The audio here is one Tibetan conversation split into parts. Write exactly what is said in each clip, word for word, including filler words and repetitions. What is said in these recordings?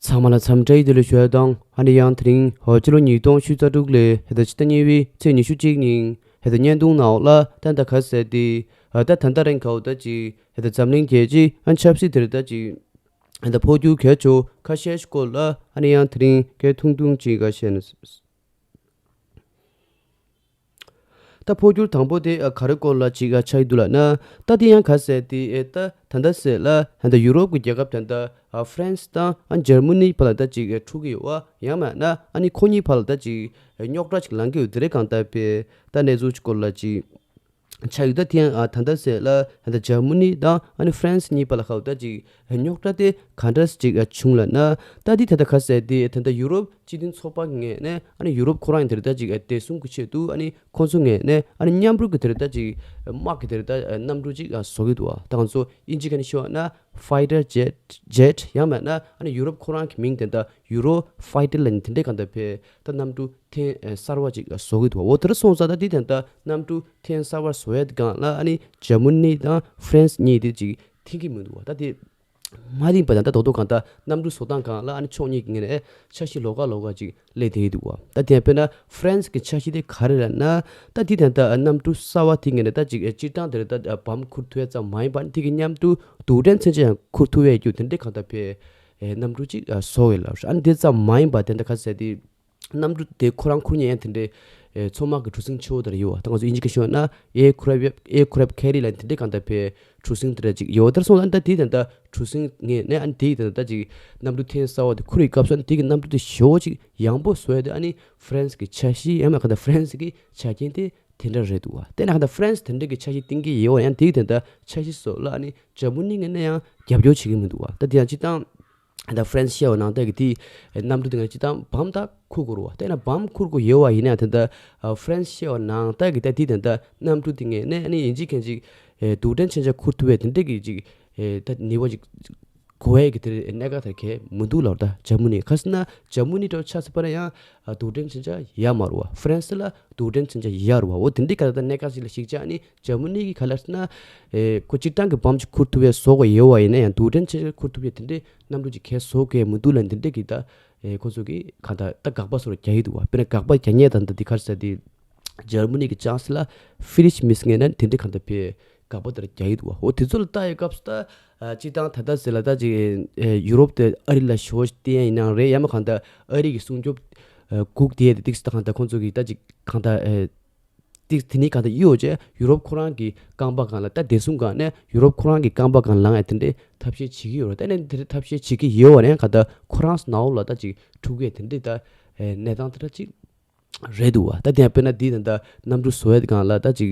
ཚང་མ་ལ་འཚམས་འདྲི་བདེ་ལེགས་ཞུ་ཡ་དང་། ཨ་ནི་ཡང་དེ་རིང་ཧོ་སྤྱི་ལོ་ཉིས་སྟོང་ཉི་ཤུ་རྩ་དྲུག་ལོའི་ཧེ་ད་ཕྱི་ཟླ་གཉིས་པའི་ཚེས་ཉི་ཤུ་གཅིག་ཉིན་ཧེ་ད་བརྙན་ཐུང་ནང་ལ་ད་ད་ག་ཟེར་ཏེ་ཨ་ད་ད་ད་རིང་ག་བོ་ད་ཅིག་ཧེ་ད་འཛམ་གླིང་རྒྱལ་སྤྱི་ཨ་ཆབ་སྲིད་དེར་ད་ཅིག་ཧེ་ད་འཕོ་འགྱུར་གལ་ཆེ་ཁ་ཤས་ཤིག་སྐོར་ལ་ཨ་ནི་ཡང་དེ་རིང་སྐད་ཐུང་ཐུང་ཅིག་ག་བཤད་ན། ད་འཕོ་འགྱུར་དང་པོ་དེ་ཨ་ག་རེ་སྐོར་ལ་ཅིག་ཨ་ཆགས་ཀྱི་འདུག་ལབ་ན། ད་དེ་ཡང་ག་ཟེར་ཏེ་ཨེ་ད་ད་ལྟ་ཟེར་ལ་ད་ཡུ་རོབ་ཀྱི་རྒྱལ་ཁབ་ད་ལྟ་ཨ་ཧྥ་རན་སི་དང་ཨ་འཇར་མ་ནི་བར་ལ་ད་ཅིག་ཨེ་འཁྲུག་གི་ཡོད་པ། ཡང་མིན་ན་ཨ་ནི་ཁོ་གཉིས་བར་ལ་ད་ཅིག་ཨེ་རྙོག་དྲ་ཅིག་ལངས་ཀྱི་ཡོད། དེ་རེད། གང་ལྟར་པས་ད་གནས་ཚུལ་ཅིག་སྐོར་ལ་ཅིག་ཆགས་ཡོད། ད་དེ་ཡང་ཨ་ད་ལྟ་ཟེར་ལ་ད་ལྟ་འཇར་མ་ནི་དང་ཨ་ནི་ཧྥ་རན་སི་གཉིས་བར་ལ་ག་བོ་ད་ཅིག་རྙོག་དྲ་དེ་ག་འདྲ་ཅིག་བྱུང་ལབ་ན། ད་འདི་ད་ལྟ་ག་ཟེར་ཏེ་ད་ལྟ་ཡུ་རོབ་སྤྱི་མཐུན་ཚོགས་པ་ངོས་ནས་ཨ་ནི་ཡུ་རོབ་ཁོ་རང་ཡང་དེ་རིང་ད་ཅིག་བདེ་སྲུང་གི་ཆེད་དུ་ཨ་ནི་ཁོང་ཚོ་ངོས་ནས་ཨ་ནི་མཉམ་རུབ་ཀྱི་དེ་རིང་ད་ཅིག་དམག་གི་དེ་རིང་ད་གནམ་གྲུ་ཅིག་བཟོ་གི་འདུག་བ། ད་ང་ཚོ་དབྱིན་ཇི་སྐད་ནས་ཤོད་ན་ཕའི་ཊར་ཇེཊ་ཇེཊ། ཡང་མིན་ན་ཨ་ནི་ཡུ་རོབ་ཁོ་རང་གི་མིང་དེ་ད་ཡུ་རོ་ཕའི་ཊར་ལབ་ནས་དེ་འདྲའི་གང་ལྟར་པས་ད་གནམ་གྲུ་ཐེངས་གསར་བ་ཅིག་བཟོ་གི་འདུག་བ། འོ་དེ་འདྲ་སོང་ཙང་ད་འདི་དེ་ད་གནམ་གྲུ་ཐེངས་གསར་བ་བཟོ་ཡས་སྒང་ལ་ཨ་ནི་འཇར་མ་ནི་དང་ཧྥ་རན་སི་གཉིས་དེ་ཅིག་མཐུན་གྱི་མི་འདུག་བ། ད་དེ་མ་མཐུན་པ་དང་ད་རྡོག་རྡོག་གང་ལྟར་གནམ་གྲུ་བཟོ་སྟངས་སྒང་ལ་ཨ་ནི་ཕྱོགས་གཉིས་ཀྱི་ངོས་ནས་འཆར་གཞི་ལོགས་ཀ་ལོགས་ཀ་ཅིག་སླེབས་བསྡད་ཀྱི་འདུག་བ། ད་དེ་ཡང་དཔེར་ན་ཧྥ་རན་སི་གི་འཆར་གཞི་དེ་ག་རེ་རེད་ན། ད་དེ་དང་ད་གནམ་གྲུ་གསར་བ་དེ་ངོས་ནས་ད་ཅིག་སྤྱིར་བཏང་དེར་ད་བམ་འཁུར་ཐུབ་ཡ་ཙམ་མ་ཡིན་པར་དེ་གི་མཉམ་དུ་རྡུལ་ཕྲན་མཚོན་ཆ་ཡང་འཁུར་ཐུབ་ཡ་རྒྱུ་དེ་འདྲའི་གང་ལྟར་པས་གནམ་གྲུ་ཅིག་བཟོ་ཡོད་ལབ་རེད། ཨ་ནི་དེ་ཙམ་མ་ཡིན་པར་དེ་འདྲ་ག་ཟེར་ཏེ། གནམ་གྲུ་དེ་ཁོ་རང་འཁུར་མཁན་ཡང་དེ་འདྲའི་ཨེ་མཚོ་དམག་གི་གྲུ་གཟིངས་ཆེ་བོ་དེ་རེད་ཡོད་བ། ད་ང་ཚོ་དབྱིན་ཇི་སྐད་ཤོད་ན་ཨེར་ཁེ་རེབ་ཨེར་ཁེ་རེབ་ཁེ་རི་ལབ་དེ་འདྲའི་གང་ལྟར་པའི་གྲུ་གཟིངས་དེ་འདྲ་ཅིག་ཡོད། དེར་སོང་ཙང་ད་དེ་ད་ལྟ་གྲུ་གཟིངས་ངས་ནས་ཨ་ནི་དེ་ད་ལྟ་ཅིག་གནམ་གྲུ་ཐེངས་གསར་བ་དེ་འཁུར་བའི་སྐབས་སུ་ཨ་ནི་དེ་གི་གནམ་གྲུ་དེ་ཞེ་བོ་ཅིག་ཡངས་པོ་བཟོ་ཡ་དེ་ཨ་ནི་ཧྥ་རན་སི་གི་འཆར་གཞི་ཡང་མིན་གང་ལྟར་ཧྥ་རན་སི་གི་ཆ་རྐྱེན་དེ་དེ་འདྲ་རེད་འདུག་བ། དེ་ན་གང་ལྟར་ཧྥ་རན་སི་དེ་འདྲ་གི་འཆར་གཞི་བཏིང་གི་ཡོད་བ། ཡང་དེ་གི་ད་ལྟ་འཆར་གཞི་བཟོ་ལ་ཨ་ནི་འཇར་མ་ནི་ངོས་ནས་ཡང་རྒྱབ་སྐྱོར་བྱེད་ཀྱི་མི་འདུག་བ། ད་དེ་ཡང་སྤྱིར་བཏང་། ད་ཧྥ་རན་སི་བཤད་པ་ནང་ལྟར་གྱི་དེ་གནམ་གྲུ་དེ་ངས་སྤྱིར་བཏང་བམ་ད་འཁུར་དགོས་རེད་བ། དེ་ན་བམ་འཁུར་དགོས་ཡོད་བ་ཡིན་ན་ད་ལྟ་ཧྥ་རན་སི་བཤད་པ་ནང་ལྟར་གྱི་ད་དེ་ད་ལྟ་གནམ་གྲུ་དེ་ངས་ནས་ཨ་ནི་ཡིན་གཅིག་མིན་གཅིག་རྡུལ་ཕྲན་མཚོན་ཆ་འཁུར་ཐུབ་པའི་དེ་འདྲ་གི་ཅིག་ད་ནུས་པ་ཅིག་དགོས་ཡས་ཀྱི་དེ་གནད་འགག་དེ་གས་མི་འདུག་ལབ། ད་འཇར་མ་ནི་ག་ཟེར་ན་འཇར་མ་ནི་འདྲ་བོ་ཆ་ཚང་པ་ན་ཡང་རྡུལ་ཕྲན་མཚོན་ཆ་ཡོད་མ་རེད་བ། ཧྥ་རན་སི་ལ་རྡུལ་ཕྲན་མཚོན་ཆ་ཡོད་རེད་བ། འོ་དེ་འདྲའི་ག་ད་ལྟ་གནད་འགག་ཅིག་ལ་གཞིགས་བྱས་ཨ་ནི་འཇར་མ་ནི་གི་ག་ལབ་ཟེར་ན་ཁོ་སྤྱིར་བཏང་གི་བམ་ཅིག་འཁུར་ཐུབ་པའི་བཟོ་དགོས་ཡོད་བ་ཡིན་ན་ཡང་རྡུལ་ཕྲན་མཚོན་ཆ་འཁུར་ཐུབ་པའི་དེ་འདྲའི་གནམ་གྲུ་ཅིག་གས་བཟོ་དགོས་མི་འདུག་ལབ་འདི་འདྲ་གི་ད་ཨེ་ཁོ་ཚོ་གི་གང་ལྟར་ད་དགག་པ་སོགས་རྒྱག་གི་འདུག་བ། དཔེར་ན་དགག་པ་རྒྱག་མཁན་དང་ད་འདི་ག་རེ་ཟེར་དེ་འཇར་མ་ནི་གི་ཅང་སི་ལར་ཧྥི་རི་ཌི་རི་མེརྩ་ངོས་ནས་དེ་འདྲ་གང་ལྟར་པའི་དགག་པ་དེ་རྒྱག་གི་འདུག་བ། འོ་དེ་ཚོ་ལ་ལྟ་ཡི་སྐབས་སུ་ད་ཨ་སྤྱིར་བཏང་ད་ལྟ་ཟེར་ལ་ད་ཅིག་ཨེ་ཡུ་རོབ་དེ་ཨ་རི་ལ་ཞེ་པོ་བརྟེན་ཡ་ཡིན་ནའང་རེད། ཡང་མིན་གང་ལྟར་ཨ་རི་གི་སྲུང་སྐྱོབ་ཨ་སྒུག་བསྡད་ཡ་དེ་ཏིག་ཙམ་ད་གང་ལྟར་ཁོང་ཚོ་གི་ད་ཅིག་གང་ལྟར་ཨེ། ཏིག་དེ་ནི་གང་ལྟར་གཡོ་བྱས་ཡུ་རོབ་ཁོ་རང་གི་རྐང་པ་སྒང་ལ་ད་བདེ་སྲུང་སྒང་ནས་ཡུ་རོབ་ཁོ་རང་གི་རྐང་པ་སྒང་ལངས་ཡ་དེ་འདྲའི་ཐབས་ཤེས་བྱེད་ཀྱི་ཡོད་རེད། ད་ནི་དེ་འདྲའི་ཐབས་ཤེས་བྱེད་ཀྱི་ཡོད་བ་ནས་གང་ལྟར་ཁོ་རང་ནང་ལོགས་ལ་ད་ཅིག་འཁྲུག་ཡ་དེ་འདྲའི་ད་ཨེ་གནས་སྟངས་དེ་འདྲ་ཅིག་རེད་འདུག་བ། ད་དེ་ཡང་དཔེར་ན་འདི་ད་ལྟ་གནམ་གྲུ་བཟོ་ཡ་སྒང་ལ་ད་ཅིག་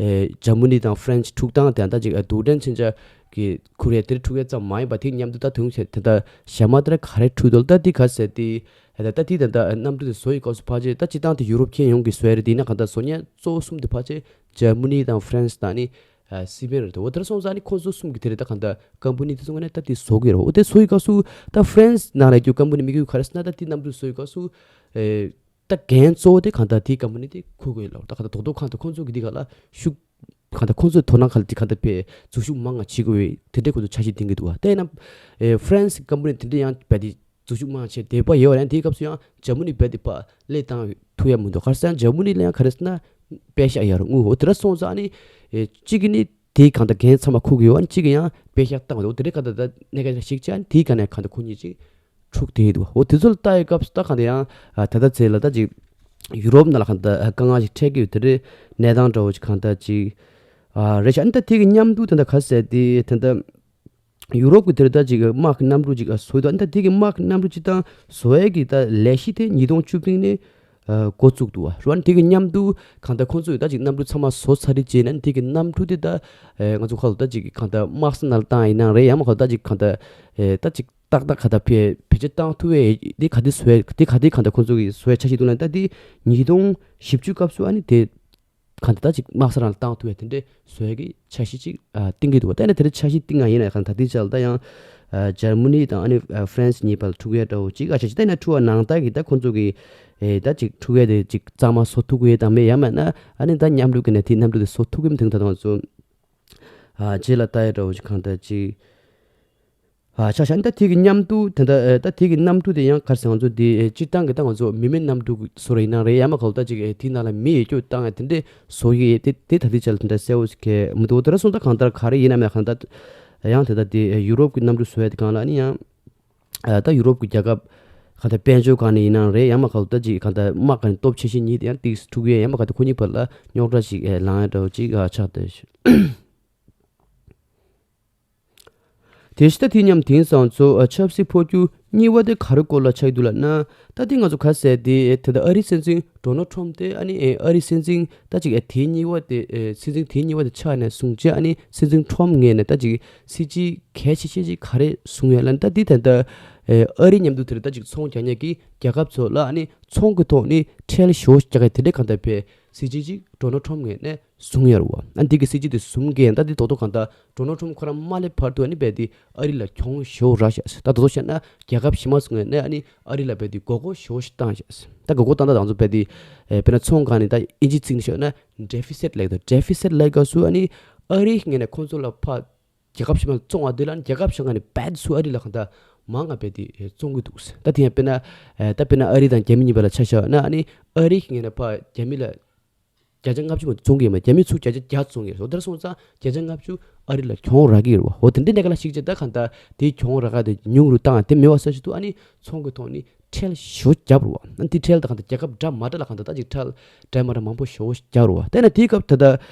ཨེ་འཇར་མ་ནི་དང་ཧྥ་རན་སི་འཁྲུག་སྟངས་དེ་ཡང་ད་ཅིག་ཨེ་རྡུལ་ཕྲན་མཚོན་ཆ་གི་འཁུར་ཡ་དེ་འཁྲུག་ཡ་ཙམ་མ་ཡིན་པ་དེ་མཉམ་དུ་ད་དུང་བྱས་དེ་ད་ཞྭ་དམར་དེ་ག་རེ་འཁྲུག་འདུག་ད་འདི་ག་ཟེར་ཏེ། ད་ལྟ་དེ་ད་ལྟ་གནམ་གྲུ་དེ་བཟོ་ཡི་སྐབས་སུ་ཕལ་ཆེར་ད་སྤྱིར་བཏང་དེ་ཡུ་རོབ་ཁྱོན་ཡོངས་ཀྱི་བཟོ་ཡ་རེད། དེ་ཡིན་ན་གང་ལྟར་བཟོ་མཁན་གཙོ་བོ་གསུམ་དེ་ཕལ་ཆེར་འཇར་མ་ནི་དང་ཧྥ་རན་སི་དང་ནི་ཨ་སི་པེན་རེད་དོ། འོ་དེར་སོང་ཙང་ནི་ཁོ་ཚོ་གསུམ་གྱི་དེ་རེད། ད་གང་ལྟར་ཀམ་པ་ནི་དེ་ཚོ་ངོས་ནས་ད་དེ་བཟོ་གི་རེད། འོ་དེ་བཟོ་ཡི་སྐབས་སུ་ད་ཧྥ་རན་སི་ནང་ལ་རྒྱུ་ཀམ་པ་ནི་དམིགས་ཡུལ་ག་རེ་ཟེར་ན་ད་དེ་གནམ་གྲུ་བཟོ་ཡི་སྐབས་སུ་ཨེ་ད་འགན་གཙོ་བོ་དེ་གང་ལྟར་དེ་ཀམ་པ་ནི་དེ་འཁུར་དགོས་ལ། ད་གང་ལྟར་རྡོག་རྡོག་གང་ལྟར་ཁོ་ཚོ་གི་དེ་ག་ལ་ཤུགས་གང་ལྟར་ཁོང་ཚོས་དོ་སྣང་ག་ལ་ཅིག་གང་ལྟར་བས་འཛུལ་ཞུགས་མང་ང་བྱེད་དགོས་པའི་དེ་འདྲའི་ཁོ་ཚོ་འཆར་གཞི་འདིང་གི་འདུག་བ། དེས་ན་ཨེ་ཧྥ་རན་སི་ཀམ་པ་ནི་དེ་འདྲའི་ཡང་བས་དེ་འཛུལ་ཞུགས་མང་ཆེ་དེ་པ་ཡོད་རེད། དེའི་སྐབས་སུ་ཡང་འཇར་མ་ནི་བས་དེ་པ་ལས་བཏང་ཐུབ་ཡ་མི་འདུག་ག་རེ་ཟེར་ན་འཇར་མ་ནི་ལ་ཡང་ག་རེ་ཟེར་ན་པེ་ཤག་ཡར་ངུ་འོ་དེ་འདྲ་སོང་ཙང་ནི་ཨེ་གཅིག་གིས་ནི་དེའི་གང་ལྟར་འགན་ཚང་མ་འཁུར་གི་ཡོད། ཨ་ནི་གཅིག་གིས་ཡང་པེ་ཤག་བཏང་འདུག་དེ་འདྲའི་གང་ལྟར་ད་གནད་འགག་ཞིག་བྱས་ཨ་ནི་དེའི་ག་ནས་གང་ལྟར་ཁོ་གཉིས་ཅིག་འཁྲུག་བསྡད་འདུག་འོ་དེ་ཚོ་ལ་ལྟ་ཡི་སྐབས་སུ་ད་གང་ལྟར་ཡང་ཨ་ད་ལྟ་ཚེ་ལ་ད་ཅིག་ཡུ་རོབ་ནང་ལ་གང་ལྟར་དཀའ་ངལ་ཞིག་འཕྲད་ཀྱི་ཡོད། དེ་འདྲའི་གནས་སྟངས་འདྲ་བོ་ཞིག་གང་ལྟར་ཅིག་ཨ་རེད་ཤག་ཨ་ནི་ད་དེ་གི་མཉམ་དུ་ད་ལྟ་ག་ཟེར་ཏེ་ད་ལྟ་ཡུ་རོབ་ཀྱི་དེར་ད་ཅིག་དམག་གི་གནམ་གྲུ་ཅིག་བཟོས་འདུག་ཨ་ནི་ད་དེ་གི་དམག་གི་གནམ་གྲུ་ཅིག་དང་བཟོ་ཡས་ཀྱི་ད་ལས་གཞི་དེ་ཉིས་སྟོང་བཅུ་བདུན་ནས་ཨ་འགོ་བཙུགས་འདུག་བ། རེད་བ། ཨ་ནི་དེ་གི་མཉམ་དུ་གང་ལྟར་ཁོང་ཚོས་ད་ཅིག་གནམ་གྲུ་ཚང་མ་བཟོ་ཚར་རེད་བྱས་ན་ཨ་ནི་དེ་གི་གནམ་གྲུ་དེ་ད་ཨེ་ང་ཚོ་ཁ་ལ་ད་ཅིག་གང་ལྟར་དམག་ས་ནང་ལ་བཏང་ཡིན་ན་རེད། ཡང་མ་ཁ་ལ་ད་ཅིག་གང་ལྟར་ཨེ་ད་ཅིག་ཏག་ཏག་ག་ད་བེད་བེད་སྤྱོད་བཏང་ཐུབ་པའི་དེ་ག་དེ་བཟོ་ཡ་དེ་ག་དེ་གང་ལྟར་ཁོང་ཚོ་གི་བཟོ་ཡ་འཆར་གཞི་འདུག་ལབ་ན་ད་དེ་ཉིས་སྟོང་བཞི་བཅུ་སྐབས་སུ་ཨ་ནི་དེ་གང་ལྟར་ད་ཅིག་དམག་ས་རང་ལ་བཏང་ཐུབ་པའི་དེ་འདྲའི་བཟོ་ཡ་གི་འཆར་གཞི་ཅིག་ཨ་བཏིང་གི་འདུག་ད་ནི་དེ་འདྲའི་འཆར་གཞི་བཏིང་ང་ཡིན་ན་གང་ད་དེ་ཅག་ལ་ད་ཡང་ཨ་འཇར་མ་ནི་དང་ཨ་ནི་ཨ་ཧྥ་རན་སི་གཉིས་བར་ལ་འཁྲུག་ཡ་འདྲ་བོ་ཅིག་ཨ་འཆར་གཞི་ད་ཡིན་ན་འཁྲུག་པ་ནང་ལྟར་གི་ད་ཁོང་ཚོ་གི་ཨེ་ད་ཅིག་འཁྲུག་ཡ་དེ་ཅིག་གཙང་མ་བཟོ་ཐུབ་ཀྱི་ཡོད་དམ་མེད། ཡང་མིན་ན་ཨ་ནི་ད་མཉམ་རུབ་ཀྱི་ནས་དེ་གནམ་གྲུ་དེ་བཟོ་ཐུབ་ཀྱི་མི་འདུག་ད་ང་ཚོ་ཨ་རྗེས་ལ་ལྟ་ཡ་འདྲ་བོ་ཅིག་གང་ལྟར་ཅིག་ ཨ་ཆ་ཤ་ད་དེ་གི་མཉམ་དུ་དེ་འདྲ་ཨེ་ད་དེ་གི་གནམ་གྲུ་དེ་ཡང་ག་རེ་ཟེར་ང་ཚོ་དེ་ཨེ་སྤྱིར་བཏང་གི་ད་ང་ཚོ་མི་མེད་གནམ་གྲུ་གི་བཟོ་ར་ཡིན་ན་རེད། ཡང་མ་ག་ལ་ད་ཅིག་ཨེ་དེའི་ནང་ལ་མི་ཡོད་རྒྱུ་བཏང་ཨེ་དེ་འདྲས་བཟོ་ཡི་དེ་དེ་ད་དེ་ཆ་ལ་དེ་འདྲ་གསལ་བོ་ཞིག་གི་མི་འདུག་དེ་འདྲ་སོང་ཙང་གང་ལྟར་ག་རེ་ཡིན་ན་མེད་གང་ལྟར་ཡང་དེ་ད་དེ་ཨེ་ཡུ་རོབ་ཀྱི་གནམ་གྲུ་བཟོ་ཡ་དེ་གང་ལ་ཨ་ནི་ཡང་ཨ་ད་ཡུ་རོབ་ཀྱི་རྒྱལ་ཁབ་གང་ལྟར་དཔལ་འབྱོར་གང་ནས་ཡིན་ན་རེད། ཡང་མ་ག་ལ་ད་ཅིག་གང་ལྟར་དམག་གི་སྟོབས་ཆེ་ཤོས་གཉིས་དེ་ཡང་ཏིག་འཁྲུག་ཡས་ཡང་མ་ག་ལ་ད་ཁོ་གཉིས་བར་ལ་རྙོག་དྲ་ཞིག་ཨེ་ལངས་ཡ་འདྲ་བོ་ཅིག་ཨ་ཆགས་བསྡད་ཤག་དེ་བཞིན་ད་དེ་མཉམ་དེང་སང་ཚོ་ཨ་ཆབ་སྲིད་འཕོ་འགྱུར་གཉིས་པ་དེ་ག་རེ་སྐོར་ལ་ཆགས་ཀྱི་འདུག་ལབ་ན། ད་དེ་ང་ཚོ་ག་ཟེར་དེ་དེ་ད་ཨ་རིའི་སྲིད་འཛིན་ཌོ་ནལ་ཊམ་དེ་ཨ་ནི་ཨ་རིའི་སྲིད་འཛིན་ད་ཅིག་ཨ་དེ་གཉིས་པ་དེ་ཨ་སྲིད་འཛིན་དེ་གཉིས་པ་དེ་ཆགས་ནས་བཟུང་རྗེས་ཨ་ནི་སྲིད་འཛིན་ཊམ་ངོས་ནས་ད་ཅིག་སྲིད་ཇུས་གལ་ཆེ་ཤོས་ཅིག་ག་རེ་བཟུང་ཡོད་ལབ་ན། ད་དེ་ད་ད་ཨ་རི་མཉམ་དུ་དེར་ད་ཅིག་ཚོང་རྒྱག་མཁན་གྱི་རྒྱལ་ཁབ་ཚོ་ལ་ཨ་ནི་ཚོང་གི་ཐོག་ནས་ཁྲལ་ཞེ་པོ་རྒྱག་མཁན་དེ་འདྲའི་གང་ལྟར་བའི་སྲིད་ཇུས་ཅིག་ཌོ་ནལ་ཊམ་ངོས་ནས་བཟུང་ཡོད་རེད་བ། ཨ་འདི་གི་སྲིད་ཇུས་དེ་བཟུང་མཁན་ད་འདི་རྡོག་རྡོག་གང་ལྟར་ཌོ་ནལ་ཊམ་ཁོ་རང་མ་སླེབས་བར་དུ་ཨ་ནི་རྦད་དེ་ཨ་རི་ལ་གྱོང་ཞེ་པོ་རག་ཤག་ད་རྡོག་རྡོག་བཤད་ན་རྒྱལ་ཁབ་གཞན་མ་ཚོ་ངོས་ནས་ཨ་ནི་ཨ་རི་ལ་རྦད་དེ་མགོ་སྐོར་ཞེ་པོ་ཞིག་བཏང་ཤག་ད་མགོ་སྐོར་བཏང་ད་ང་ཚོ་རྦད་དེ་ཨེ་དཔེར་ན་ཚོང་ཁང་ནས་ད་ཨིན་ཇིའི་ཚིག་ནས་བཤད་ན་ཌེ་ཕི་སིཊ་ལབ་ཀྱི་འདུག་ཌེ་ཕི་སིཊ་ལབ་སྐབས་སུ་ཨ་ནི་ཨ་རིའི་ངོས་ནས་ཁོང་ཚོ་ལ་ཕར་རྒྱལ་ཁབ་གཞན་མ་ལ་བཙོང་བ་དེ་ལ་ཨ་ནི་རྒྱལ་ཁབ་གཞན་ཁ་ནས་རྦད་དེ་ཚུར་ཨ་རི་ལ་གང་ལྟར་མང་ང་རྦད་དེ་ཨེ་བཙོང་གི་འདུག་ད་དེ་ཡང་དཔེར་ན་ཨེ་ད་དཔེར་ན་ཨ་རི་དང་རྒྱ་མི་གཉིས་བར་ལ་ཆ་བཞག་ན་ཨ་ནི་ཨ་རིའི་ངོས་ནས་ཕར་རྒྱ་མི་ལ་བརྒྱ་ཆ་ལྔ་བཅུ་མ་བཙོང་གི་ཡོད་མ་རེད། རྒྱ་མིས་ཚུར་བརྒྱ་ཆ་བརྒྱ་བཙོང་གི་རེད། འོ་དེར་སོང་ཙང་བརྒྱ་ཆ་ལྔ་བཅུ་ཨ་རི་ལ་གྱོང་རག་གི་ཡོད་རེད་བ། འོ་དེ་འདྲའི་གནས་སྐབས་ལ་གཞིགས་བྱས་ད་གང་ལྟར་དེའི་གྱོང་རག་ག་དེ་ཉུང་རུ་བཏང་དེ་མེད་པ་བཟོ་ཆེད་དུ་ཨ་ནི་ཚོང་གི་ཐོག་ནས་ཁྲལ་ཞེ་པོ་བརྒྱབ་རེད་བ། ཨ་ནི་དེ་ཁྲལ་ད་གང་ལྟར་རྒྱལ་ཁབ་འདྲ་མ་འདྲ་ལ་གང་ལྟར་ད་ཅིག་ཁྲལ་འདྲ་མ་འདྲ་མང་པོ་ཞེ་པོ་བརྒྱབ་རེད་བ། དེ་ན་དེའི་སྐབས་ད་ལྟ་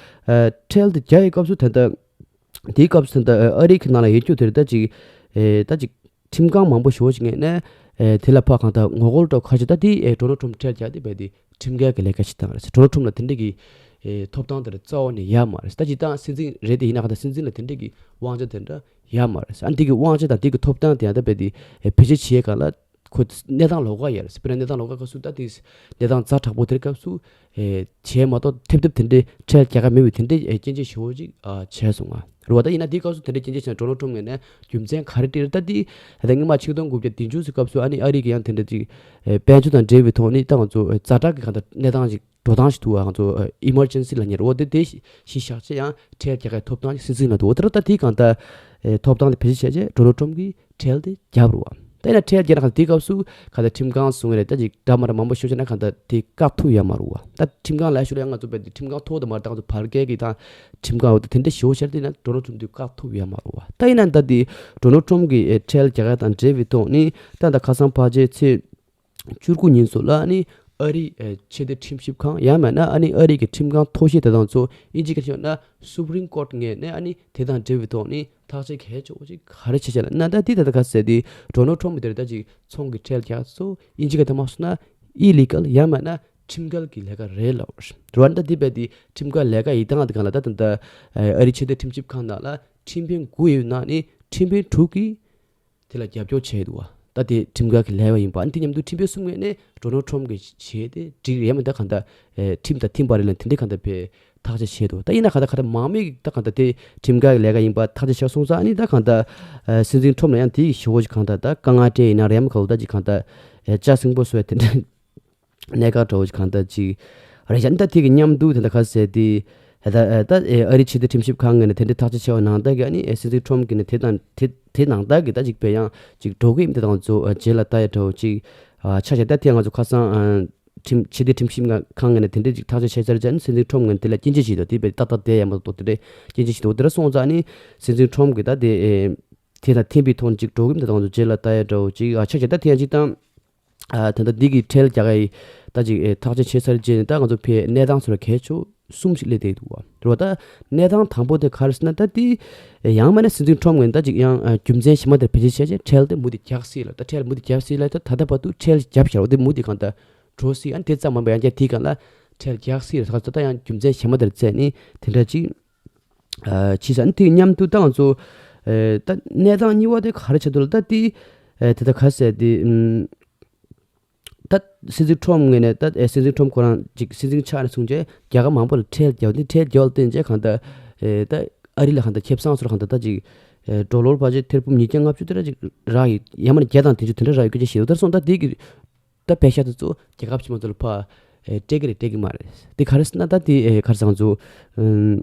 ཨ་ཁྲལ་དེ་བརྒྱབ་པའི་སྐབས་སུ་ད་ལྟ་དེའི་སྐབས་སུ་ད་ལྟ་ཨ་རིའི་ནང་ལ་ཡོད་རྒྱུ་དེ་རེད། ད་ཅིག་ཨེ་ད་ཅིག་ཁྲིམས་ཁང་མང་པོ་ཞེ་པོ་ཅིག་ངོས་ནས་ཨེ་དེ་ལ་ཕར་གང་ལྟར་ངོ་རྒོལ་འདྲ་ཁ་ཤས་ད་དེ་ཨེ་ཌོ་ནལ་ཊམ་ཁྲལ་རྒྱག་དེ་རྦད་དེ་ཁྲིམས་འགལ་གྱི་ལས་ཀ་ཞིག་བཏང་རེད། ཌོ་ནལ་ཊམ་ལ་དེ་འདྲ་གི་ཨེ་ཐོབ་ཐང་དེ་རྩ་བ་ནས་ཡོད་མ་རེད། ད་སྤྱིར་བཏང་སྲིད་འཛིན་རེད་དེ་ཡིན་ན་གང་ལྟར་སྲིད་འཛིན་ལ་དེ་འདྲ་གི་དབང་ཆ་དེ་འདྲ་ཡོད་མ་རེད། ཨ་འདི་གི་དབང་ཆ་དང་འདི་གི་ཐོབ་ཐང་དེ་ཡང་ད་རྦད་དེ་ཨེ་བེད་སྤྱོད་བྱེད་ཡས་སྒང་ལ་ཁོ་གནས་སྟངས་ལོགས་ཀ་ཡོད་རེད། དཔེར་ན་གནས་སྟངས་ལོགས་ཀ་སྐབས་སུ་ད་དེ་གནས་སྟངས་ཛ་དྲག་པོ་དེར་སྐབས་སུ་ཨེ་བྱས་མ་གཏོགས་ཐེབས་ཐེབས་དེ་འདྲའི་ཁྲལ་རྒྱག་ག་མེད་པའི་དེ་འདྲའི་ཨེ་སྐྱོན་བརྗོད་ཞེ་པོ་ཅིག་ཨ་བྱས་སོང་ང་། རེད་བ། ད་ཡིན་ན་དེའི་སྐབས་སུ་དེ་འདྲའི་སྐྱོན་བརྗོད་བྱས་ན་ཌོ་ནལ་ཊམ་ངོས་ནས་རྒྱུ་མཚན་ག་རེ་སྤྲད་རེད། ད་དེ་ད་ལྟ་སྔོན་མ་ཆིག་སྟོང་དགུ་བརྒྱ་བདུན་ཅུ་ཙམ་སྐབས་སུ་ཨ་ནི་ཨ་རི་གི་ཡང་དེ་འདྲ་ཅིག་ཨེ་དཔལ་འབྱོར་དང་འབྲེལ་བའི་ཐོག་ནས་ད་ང་ཚོ་ཨེ་ཛ་དྲག་གི་གང་ལྟར་གནས་སྟངས་ཅིག་འགྲོ་སྟངས་ཤིག་འདུག་བ། ང་ཚོ་ཨེ་ཨི་མར་ཇེན་སི་ལབ་མཁན་རེད་བ། དེ་དེ་གཞི་བཞག་བྱས་ཡང་ཁྲལ་རྒྱག་གི་ཐོབ་ཐང་སྲིད་འཛིན་ལ་འདུག་བ། དེ་ར་ད་དེའི་སྒང་ད་ཨེ་ཐོབ་ཐང་དེ་བེད་སྤྱོད་བྱས་རྗེས་ཌོ་ནལ་ཊམ་གྱིས་ཁྲལ་དེ་བརྒྱབ་རེད་བ། ད་ཡིན་ན་ཁྲལ་བརྒྱབ་ན་གང་ལྟར་དེའི་སྐབས་སུ་གང་ལྟར་ཁྲིམས་ཁང་སོང་བ་རེད། ད་ཅིག་འདྲ་མ་འདྲ་མང་པོ་ཤོད་བྱས་ན་གང་ལྟར་དེ་བཀག་ཐུབ་ཡོད་མ་རེད་བ། ད་ཁྲིམས་ཁང་ལ་ཤོད་ཡང་ང་ཚོ་རྦད་དེ་ཁྲིམས་ཁང་མཐོ་བོ་དང་མ་རེད། ད་ང་ཚོ་བར་བརྒལ་གྱི་ད་ཁྲིམས་ཁང་འོ་ད་དེ་འདྲ་ཞེ་པོ་ཤར་དེ་ན་ཌོ་ནལ་ཊམ་དེ་བཀག་ཐུབ་ཡོད་མ་རེད་བ། ད་ཡིན་ན་ད་དེ་ཌོ་ནལ་ཊམ་གྱིས་ཨེ་ཁྲལ་རྒྱག་ཡ་དང་འབྲེལ་བའི་ཐོག་ནས་ད་ད་ཁ་སང་ཕལ་ཆེར་ཚེས་བཅུ་དགུ་ཉིན་སོགས་ལ་ཨ་ནི་ཨ་རིའི་ཨེ་ཆེས་མཐོའི་ཁྲིམས་ཞིབ་ཁང་ཡང་མིན་ན་ཨ་ནི་ཨ་རི་གི་ཁྲིམས་ཁང་མཐོ་ཤོས་དེ་དང་ཚོ་ཨིན་ཇི་སྐད་ཆ་ན་སུ་པ་རིམ་ཀོརཊ་ངོས་ནས་ཨ་ནི་དེ་དང་འབྲེལ་བའི་ཐོག་ནས་ཐག་གཅོད་གལ་ཆེ་བོ་ཅིག་ག་རེ་བྱས་བྱས་ལབ་ན། ད་དེ་ད་ལྟ་ག་ཟེར་དེ་ཌོ་ནལ་ཊམ་དེར་ད་ཅིག་ཚོང་གི་ཁྲལ་རྒྱག་སོ་ཨིན་ཇི་སྐད་ཐ་མ་སོང་ན་ཨི་ལི་གལ་ཡང་མིན་ན་ཁྲིམས་འགལ་གྱི་ལས་ཀ་རེད་ལབ་རེད་བ། ད་དེ་རྦད་དེ་ཁྲིམས་འགལ་ལས་ཀ་ཡིན་སྟངས་དེ་གང་ལ་ད་ད་ལྟ་ཨ་རི་ཆེས་མཐོའི་ཁྲིམས་ཞིབ་ཁང་ནང་ལ་ཁྲིམས་དཔོན་དགུ་ཡོད་ནང་ནས་ཁྲིམས་དཔོན་དྲུག་གིས་དེ་ལ་རྒྱབ་སྐྱོར་བྱས་འདུག་བ། ད་དེ་ཁྲིམས་འགལ་གྱི་ལས་ཀ་ཡིན་པ། ཨ་ནི་དེ་མཉམ་དུ་ཁྲིམས་དཔོན་གསུམ་ངོས་ནས་ཌོ་ནལ་ཊམ་གྱི་བྱས་ཏེ་འགྲིག་རེད་མིན་ད་གང་ལྟར་ཨེ་ཁྲིམས་དང་མཐུན་པ་རེད་ལབ་དེ་འདྲའི་གང་ལྟར་བས་ཐག་གཅོད་བྱས་འདུག་ད་ཡིན་ན་གང་ལྟར་གང་ལྟར་མང་མོས་ཀྱིས་ད་གང་ལྟར་དེ་ཁྲིམས་འགལ་གྱི་ལས་ཀ་ཡིན་པ་ཐག་གཅོད་བྱས་སོང་ཙང་ཨ་ནི་ད་གང་ལྟར་ཨེ་སྲིད་འཛིན་ཊམ་ལ་ཡང་དེ་གི་ཞེ་པོ་ཅིག་གང་ལྟར་ད་དཀའ་ངལ་སྤྲད་ཡིན་ན་རེད་མ་གང་ལྟར་ཅིག་གང་ལྟར་ཨེ་ལྕགས་སྲིན་པོ་བཟོ་བའི་དེ་འདྲའི་གནད་འགག་འདྲ་བོ་ཞིག་གང་ལྟར་ཅིག་རེད་ཤག་ད་དེ་གི་མཉམ་དུ་དེ་འདྲ་ག་ཟེར་དེ་ད་ཨ་ད་ཨེ་ཨ་རི་ཆེས་མཐོའི་ཁྲིམས་ཞིབ་ཁང་ངོས་ནས་དེ་འདྲའི་ཐག་གཅོད་བྱས་པ་ནང་ལྟར་གྱི་ཨ་ནི་ཨེ་སྲིད་འཛིན་ཊམ་གྱིས་ནི་དེ་དང་དེ་དེ་ནང་ལྟར་གྱི་ད་ཅིག་བས་ཡང་ཅིག་འགྲོ་གི་ཡིན། དེ་དང་ཚོ་ཨ་རྗེས་ལ་ལྟ་ཡ་འདྲ་བོ་ཅིག་ཨ་ཆ་བཞག་ད་དེ་ང་ཚོ་ཁ་སང་ཨ་ཁྲིམས་ཆེས་མཐོའི་ཁྲིམས་ཞིབ་ཁང་ངོས་ནས་དེ་འདྲའི་ཅིག་ཐག་གཅོད་བྱས་ཚར་རྗེས་ཨ་ནི་སྲིད་འཛིན་ཊམ་ངོས་ནས་དེ་ལ་སྐྱོན་བརྗོད་བྱས་འདུག་དེ་བས་ཏག་ཏག་བསྡད་ཡ་མ་གཏོགས་དེ་འདྲའི་སྐྱོན་བརྗོད་བྱས་འདུག་དེ་འདྲ་སོང་ཙང་ཨ་ནི་སྲིད་འཛིན་ཊམ་གྱིས་ད་དེ་ཨེ་དེ་དང་མཐུན་པའི་ཐོག་ནས་ཅིག་འགྲོ་གི་ཡིན། དེ་དང་ཚོ་རྗེས་ལ་ལྟ་ཡ་འདྲ་བོ་ཅིག་ཨ་ཆ་བཞག་ད་དེ་ཡང་ཅིག་དང་། ཨ་ད་ལྟ་འདི་གི་ཁྲལ་རྒྱག་ཡ་ཡི་ད་ཅིག་ཨེ་ཐག་གཅོད་བྱས་ཚར་རྗེས་ནས་ད་ང་ཚོ་ཕའི་གནས་སྟངས་ཚོ་ལ་གལ་ཆེ་གསུམ་ཞིག་སླེབས་བསྡད་འདུག་བ། རེད་བ། ད་གནས་སྟངས་དང་པོ་དེ་ག་རེ་ཟེར་ན་ད་དེ་ཡང་མིན་ན་སྲིད་འཛིན་ཊམ་ངོས་ནས་ད་ཅིག་ཡང་ཨ་རྒྱུ་མཚན་གཞན་མ་དེར་བེད་སྤྱོད་བྱས་རྗེས་ཁྲལ་དེ་མུ་མཐུད་རྒྱག་སྲིད་ལ། ད་ཁྲལ་མུ་མཐུད་རྒྱག་སྲིད་ལ། ད་ད་ལྟ་བར་དུ་ཁྲལ་བརྒྱབ་བཞག་པ་དེ་མུ་མཐུད་གང་ལྟར་འགྲོ་སྲིད། ཨ་ནི་དེ་ཙམ་མིན་པར་ཡང་བསྐྱར་དེའི་སྒང་ལ་ཁྲལ་རྒྱག་སྲིད་ལ། ད་ད་ཡང་རྒྱུ་མཚན་གཞན་མ་དེར་བརྩིས་ནས་དེ་འདྲ་ཅིག་ཨ་ཕྱིས་ས་ནི་དེ་མཉམ་དུ་ད་ང་ཚོ་ཨེ་ད་གནས་སྟངས་གཉིས་པ་དེ་ག་རེ་ཆགས་འདུག་ལ། ད་དེ་ཨེ་དེ་ད་ག་ཟེར་དེ་ཨུམ་ད་སྲིད་འཛིན་ཊམ་ངོས་ནས་ད་ཨེ་སྲིད་འཛིན་ཊམ་ཁོ་རང་ཅིག་སྲིད་འཛིན་ཆགས་ནས་བཟུང་རྗེས་རྒྱལ་ཁབ་མང་པོ་ལ་ཁྲལ་རྒྱག་དེ་ཁྲལ་རྒྱག་ལ་བརྟེན་རྗེས་གང་ལྟར་ཨེ་ད་ཨ་རི་ལ་གང་ལྟར་ཁེ་བཟང་ཚོར་གང་ལྟར་ད་ཅིག་ཨེ་ཌོ་ལར་ཕལ་ཆེར་ཐེར་འབུམ་ཉིས་བརྒྱ་ལྔ་བཅུ་དེ་འདྲ་ཅིག་རག་ཡོད། ཡང་མིན་ན་བརྒྱ་དང་བདུན་ཅུ་དེ་འདྲ་རག་ཡོད་སྐད་ཆ་བཤད་འདུག་ད་སོང་ད་དེ་གི་ད་པེ་ཤག་དེ་ཚོ་རྒྱལ་ཁབ་ཕྱི་མ་ཚོ་ལ་ཕར་ཨེ་སྤྲད་ཀྱི་རེད་སྤྲད་ཀྱི་མ་རེད། དེ་ག་རེ་ཟེར་ན་ད་དེ་ཨེ་ག་རེ་ཟེར་ང་ཚོ་ཨུམ་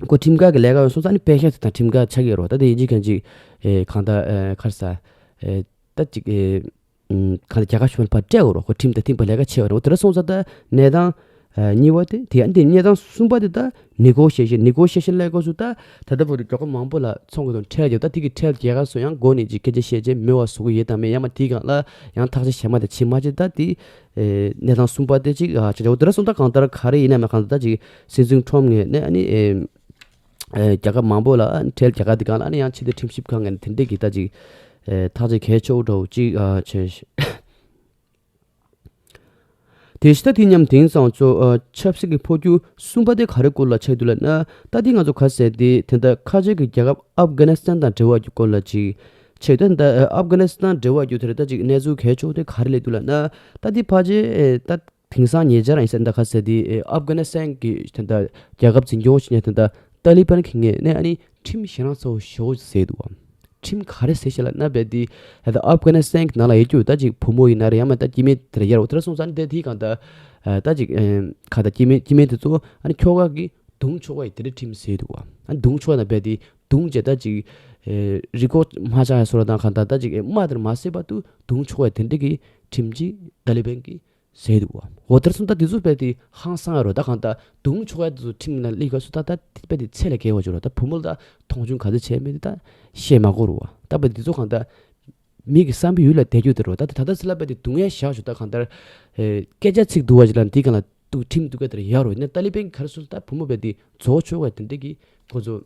ཁོ་ཁྲིམས་འགལ་གྱི་ལས་ཀ་ཡོང་སོང་ཙང་ནི་པེ་ཤག་དེ་དང་ཁྲིམས་འགལ་ཆགས་ཀྱི་ཡོད་རེད་བ། ད་དེ་ཡིན་གཅིག་མིན་གཅིག་ ཨེ་གང་ལྟར་ཨེ་ག་རེ་ཟེར། ཨེ་ད་ཅིག་ཨེ་ཨུམ་གང་ལྟར་རྒྱལ་ཁབ་གཞན་པ་སྤྲད་དགོས་རེད། ཁོ་ཁྲིམས་དང་མཐུན་པ་ལས་ཀ་བྱེད་པ་རེད། འོ་དེ་འདྲ་སོང་ཙང་ད་གནས་སྟངས་ཨེ་གཉིས་པ་དེ་དེ་ཡང་དེ་གནས་སྟངས་གསུམ་པ་དེ་ད་ནི་གོ་ཤི་ཨེ་ཤན། ནི་གོ་ཤི་ཨེ་ཤན་ལབ་དུས་ཙམ་ད་ད་ལྟ་བར་དུ་རྒྱལ་ཁབ་མང་པོ་ལ་ཚོང་གི་དང་ཁྲལ་རྒྱག་ད་དེ་གི་ཁྲལ་རྒྱག་ག་སོ་ཡང་འགོ་ནས་ཅིག་སྐད་ཆ་བཤད་རྗེས་མེད་པ་བཟོ་གི་ཡོད་དམ་མེད་ཡང་མ་དེའི་སྒང་ལ་ཡང་ཐག་གཅོད་བྱས་མ་དེ་བྱེད་མ་བྱེད་ད་དེ་ཨེ་གནས་སྟངས་གསུམ་པ་དེ་ཅིག་ཨ་ཆ་ཆ་འོ་དེ་འདྲ་སོང་ད་གང་ལྟར་ག་རེ་ཡིན་ན་མ་གང་ལྟར་ད་ཅིག་སྲིད་འཛིན་ཁྲོམ་ངོས་ནས་ཨ་ནི་ཨེ། ཨེ་རྒྱལ་ཁབ་མང་པོ་ལ་ཁྲལ་རྒྱག་ག་དེ་སྒང་ལ་ཨ་ནི་ཡང་ཕྱི་སྡོད་ཁྲིམས་ཞིབ་ཁང་ངོས་ནས་དེ་འདྲས་ཀྱི་ད་ཅིག་ཨེ་ཐག་གཅོད་གལ་ཆེ་བོ་འདྲ་བོ་ཅིག་ཨ་བྱས། དེ་བཞིན་ད་དེ་མཉམ་དེང་སང་ཚོ་ཨ་ཆབ་སྲིད་ཀྱི་འཕོ་འགྱུར་གསུམ་པ་དེ་ག་རེ་སྐོར་ལ་ཆགས་འདུག་ལབ་ན། ད་དེ་ང་ཚོ་ག་ཟེར་དེ་དེ་འདྲ་ཁ་ཆེ་གི་རྒྱལ་ཁབ་ཨབ་གྷ་ནི་སི་ཐན་དང་འབྲེལ་བ་རྒྱུ་སྐོར་ལ་ཅིག་ཆགས་འདུག་ད་ཨབ་གྷ་ནི་སི་ཐན་འབྲེལ་བ་རྒྱུ་དེ་རེད། ད་ཅིག་གནས་ཚུལ་གལ་ཆེ་བོ་དེ་ག་རེ་སླེབས་འདུག་ལབ་ན། ད་དེ་ཕལ་ཆེར་ཨེ་ད། དེང་སང་ཉེ་ཆར་ཡིན་ཟེར་ད་ག་ཟེར་དེ་ཨེ་ཨབ་གྷ་ནི་སི་ཐན་གྱི་དེ་འདྲ་རྒྱལ་ཁབ་འཛིན་སྐྱོང་བྱེད་མཁན་དེ་འདྲ་ཏཱ་ལི་བན་གྱི་ངོས་ནས་ཨ་ནི་ཁྲིམས་ཞེད་སྣང་ཚ་བོ་ཞེ་པོ་བཟོས་འདུག་བ། ཁྲིམས་ག་རེ་བཟོས་ཤག་ལབ་ན་རྦད་དེ་ཨ་ད་ཨབ་གྷ་ནི་སི་ཐན་གྱི་ནང་ལ་ཡོད་རྒྱུ་ད་ཅིག་བུ་མོ་ཡིན་ན་རེད་ཡང་མིན་ད་སྐྱེ་དམན་དེ་འདྲ་ཡོད་རེད། འོ་དེ་འདྲ་སོང་ཙང་ཨ་ནི་དེ་དེའི་སྒང་ད་ཨ་ད་ཅིག་ཨེ་ག་ད་སྐྱེ་དམན་སྐྱེ་དམན་དེ་ཚོ་ཨ་ནི་ཁྱོ་ག་གིས་རྡུང་ཆོག་པ་ཡི་དེ་འདྲའི་ཁྲིམས་བཟོས་འདུག་བ། ཨ་ནི་རྡུང་ཆོག་ན་རྦད་དེ་རྡུང་བྱས་ད་ཅིག་ཨེ་རི་ཀོ་མ་ཆག་ཡ་བཟོ་འདྲ་དང་གང་ད་ད་ཅིག་ཨེ་རྨ་དེ་འདྲ་མ་བཟོས་བར་དུ་རྡུང་ཆོག་པ་ཡི་དེ་འདྲ་གི་ཁྲིམས་ཅིག་ཏཱ་ལི་བན་གྱིས་བཟོས་འདུག་བ། འོ་དེར་སོང་ད་དེ་ཚོ་རྦད་དེ་ཧང་སང་ཡ་རོ། ད་གང་ད་རྡུང་ཆོག་ཡ་དེ་ཚོ་ཁྲིམས་ནང་སླེབས་སྐབས་སུ་ད་ད་དེ་རྦད་དེ་ཚད་ལས་བརྒལ་བ་ཅིག་རོ། ད་བུ་མོ་ལ་ད་མཐོང་ཆུང་ག་ཚོད་བྱས་མེད་དེ་ད་བཤད་མ་དགོས་རོ་བ། ད་རྦད་དེ་ཚོ་གང་ད་མི་གི་བསམ་པའི་ཡུལ་ལ་བསྡད་རྒྱུ་དེ་རོ། ད་ད་ད་ད་སི་ལ་རྦད་དེ་རྡུང་ཡ་བཞག་ཞུ་ད་གང་ལྟར་ཨེ་སྐད་ཆ་ཚིག་འདུག་བ་ཅིག་ལ་འདི་གང་ལ་འདུག་ཁྲིམས་འདུག་ག་དེར་ཡ་རོ། ཡིན་ན་ཏཱ་ལི་བན་ག་རེ་སོང་ད་བུ་མོ་རྦད་དེ་རྫོགས་ཆོག་ག་དེ་འདྲ་གི་ཁོ་ཚོ་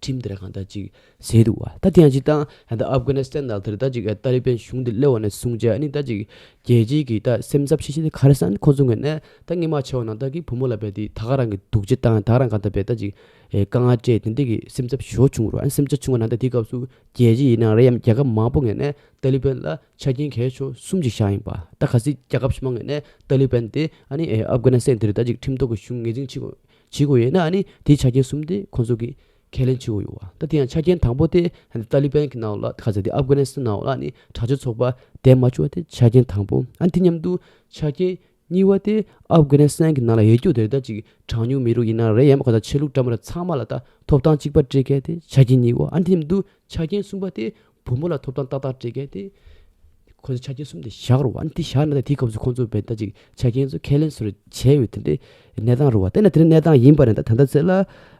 ཁྲིམས་དེ་འདྲ་གང་ལྟར་ཅིག་བཟོས་འདུག་བ། ད་དེ་ཡང་ཅིག་ད་ད་ཨབ་གྷ་ནི་སི་ཐན་ནང་དེར་ད་ཅིག་ཏཱ་ལི་བན་གཞུང་དེ་སླེབས་པ་ནས་བཟུང་བྱས་ཨ་ནི་ད་ཅིག་རྒྱལ་སྤྱིའི་གི་ད་སེམས་འཚབ་ཤེས་བྱ་དེ་ག་རེ་ཟེར་ན་ཁོ་ཚོ་ངོས་ནས་ད་སྔོན་མ་ཆེ་བ་ནང་ད་གི་བུ་མོ་ལ་རྦད་དེ་ད་ག་རང་གི་སྡུག་ཅག་བཏང་ད་ག་རང་གང་ལྟར་རྦད་ད་ཅིག་ཨེ་དཀའ་ངལ་སྤྲད་དེ་འདྲ་གི་སེམས་འཚབ་ཞེ་པོ་བྱུང་རོ། ཨ་ནི་སེམས་འཚབ་བྱུང་བ་ནང་ད་དེ་སྐབས་སུ་རྒྱལ་སྤྱི་ཡིན་ན་རེད་ཡང་རྒྱལ་ཁབ་མང་པོ་ངོས་ནས་ཏཱ་ལི་བན་ལ་ཆ་རྐྱེན་གལ་ཆེ་གསུམ་ཅིག་བཞག་ཡིན་པ། ད་གལ་སྲིད་རྒྱལ་ཁབ་ཕྱི་མ་ངོས་ནས་ཏཱ་ལི་བན་དེ་ཨ་ནི་ཨེ་ཨབ་གྷ་ནི་སི་ཐན་དེ་རེད་ད་ཅིག་ཁྲིམས་ཐོག་གི་གཞུང་ངོས་འཛིན་བྱེད་དགོས་བྱེད་དགོས་ཡོད་ན་ཨ་ནི་དེའི་ཆ་རྐྱེན་གསུམ་དེ་ཁོང་ཚོ་གིས་ཁས་ལེན་བྱེད་དགོས་ཡོད་བ། ད་དེ་ཡང་ཆ་རྐྱེན་དང་པོ་དེ་ཨ་ནི་ཏཱ་ལི་བན་གྱི་ནང་ལ་ག་ཚོད་དེ་ཨབ་གྷ་ནི་སི་ཐན་ནང་ལ་ཨ་ནི་དྲག་སྤྱོད་ཚོགས་པ་བསྡད་མ་བཅུག་པ་དེ་ཆ་རྐྱེན་དང་པོ། ཨ་ནི་དེ་མཉམ་དུ་ཆ་རྐྱེན་གཉིས་པ་དེ་ཨབ་གྷ་ནི་སི་ཐན་གྱི་ནང་ལ་ཡོད་རྒྱུ་དེ་ད་ཅིག་གྲངས་ཉུང་མི་རིགས་ཡིན་ན་རེད་ཡང་མ་ག་ད་ཆོས་ལུགས་འདྲ་མི་འདྲ་ཚང་མ་ལ་ད་ཐོབ་ཐང་གཅིག་པ་སྤྲད་མཁན་དེ་ཆ་རྐྱེན་གཉིས་པ། ཨ་ནི་དེ་མཉམ་དུ་ཆ་རྐྱེན་གསུམ་པ་དེ་བུ་མོ་ལ་ཐོབ་ཐང་ཏག་ཏག་སྤྲད་མཁན་དེ་ཁོ་ཚོ་ཆ་རྐྱེན་གསུམ་དེ་བཞག་རོ། ཨ་ནི་དེ་བཞག་ན་ད་དེའི་སྐབས་སུ་ཁོང་ཚོ་བས་ད་ཅིག་ཆ་རྐྱེན་ཚོ་ཁས་ལེན་སོར་བྱས་ཡོད་དེ་འདྲའི་གནས་སྟངས་རེད་བ། དེ་ན་དེ་འདྲའི་གནས་སྟངས་ཡིན་པ་རེད། ད་ད་ལྟ་ཚེ་ལ་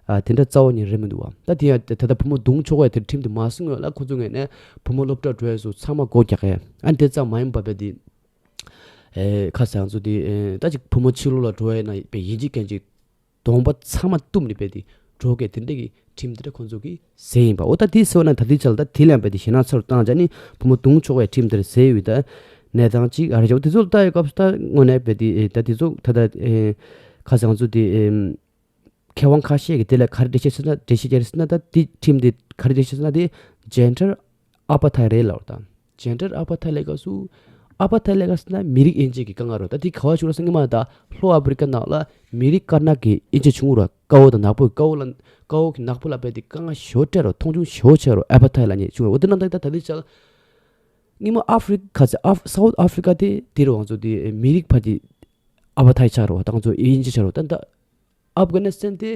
ཨ་དེ་འདྲ་རྩ་བ་ཉིད་རེད་མི་འདུག་བ། ད་དེ་ཡང་ད་ད་བུ་མོ་རྡུང་ཆོག་པའི་དེ་ཁྲིམས་དེ་མ་བཟོ་སྔོན་ལ་ཁོ་ཚོ་ངོས་ནས་བུ་མོ་སློབ་གྲྭ་འགྲོ་ཡས་སུ་ཚང་མ་སྒོ་རྒྱག་ཡས། ཨ་ནི་དེ་ཙམ་མ་ཡིན་པ་བས་དེ་ཨེ་ཁ་སང་ཚོ་དེ་ཨེ་ད་ཅིག་བུ་མོ་ཕྱི་ལོགས་ལ་འགྲོ་ཡས་ན་བས་ཡིན་གཅིག་མཁན་གཅིག་གདོང་པ་ཚང་མ་བཏུམས་ནས་བས་དེ་འགྲོ་གས་དེ་འདྲ་གི་ཁྲིམས་དེ་འདྲ་ཁོ་ཚོ་གིས་བཟོས་ཡིན་པ། འོ་ད་དེ་ཟེར་བ་ན་ད་དེ་ཆ་ལ་ད་དེ་ལ་ཡང་བས་དེ་ཞེད་སྣང་ཚ་རུ་བཏང་བྱས་ནི་བུ་མོ་རྡུང་ཆོག་པའི་ཁྲིམས་དེར་བཟོས་ཡོད་ད་གནས་སྟངས་གཅིག་ཨ་རེ་ཅོ་དེ་ཚོ་ལ་ལྟ་ཡི་སྐབས་སུ་ད་དངོས་གནས་བས་དེ་ཨེ་ད་དེ་ཚོ་ད་ད་ཨེ་ཁ་སང་ཚོ་དེ་ཨེ་མཁས་དབང་ཁ་ཤས་ཀྱིས་དེ་ལ་ག་རེ་འགྲེལ་བཤད་བྱས་ན་འགྲེལ་བཤད་བྱས་ཟེར་ན་ད་དེ་ཁྲིམས་དེ་ག་རེ་འགྲེལ་བཤད་བྱས་ན་དེ་ཇེན་ཌར་ཨ་པ་ཐའི་རེད་ལབ་པ་དང་། ཇེན་ཌར་ཨ་པ་ཐའི་ལབ་སྐབས་སུ་ཨ་པ་ཐའི་ལབ་སྐབས་སུ་ན་མི་རིགས་དབྱེ་འབྱེད་ཀྱི་དཀའ་ངལ་རོ། ད་དེ་ག་བ་བྱུང་ར་སེང་གེ་མ་ད་ལྷོ་ཨ་ཕི་རི་ཀ་ནང་ལ་མི་རིགས་དཀར་ནག་གི་དབྱེ་འབྱེད་བྱུང་ར། དཀར་པོ་དང་ནག་པོ། དཀར་པོ་ལ་དཀར་པོ་གི་ནག་པོ་ལ་བས་དེ་དཀའ་ངལ་ཞེ་པོ་སྤྲད་རོ། མཐོང་ཆུང་ཞེ་པོ་བྱས་རོ། ཨ་པ་ཐའི་ལབ་ནས་བྱུང་ར། འོ་དེ་རྣམ་དག་ད་ད་དེ་ཆ་ལ་སྔོན་མ་ཨ་ཕི་རི་ཀ་ཚེ་ཨ་སའུ་ཐི་ཨ་ཕི་རི་ཀ་དེ་དེ་རུ་ང་ཚོ་དེ་མི་རིགས་ཕར་དེ་ཨ་པ་ཐའི་ཆགས་རོ། ད་ང་ཚོ་དབྱེ་འབྱེད་ཆགས་རོ། ད་ད་ཨབ་གྷ་ནི་སི་ཐན་དེ་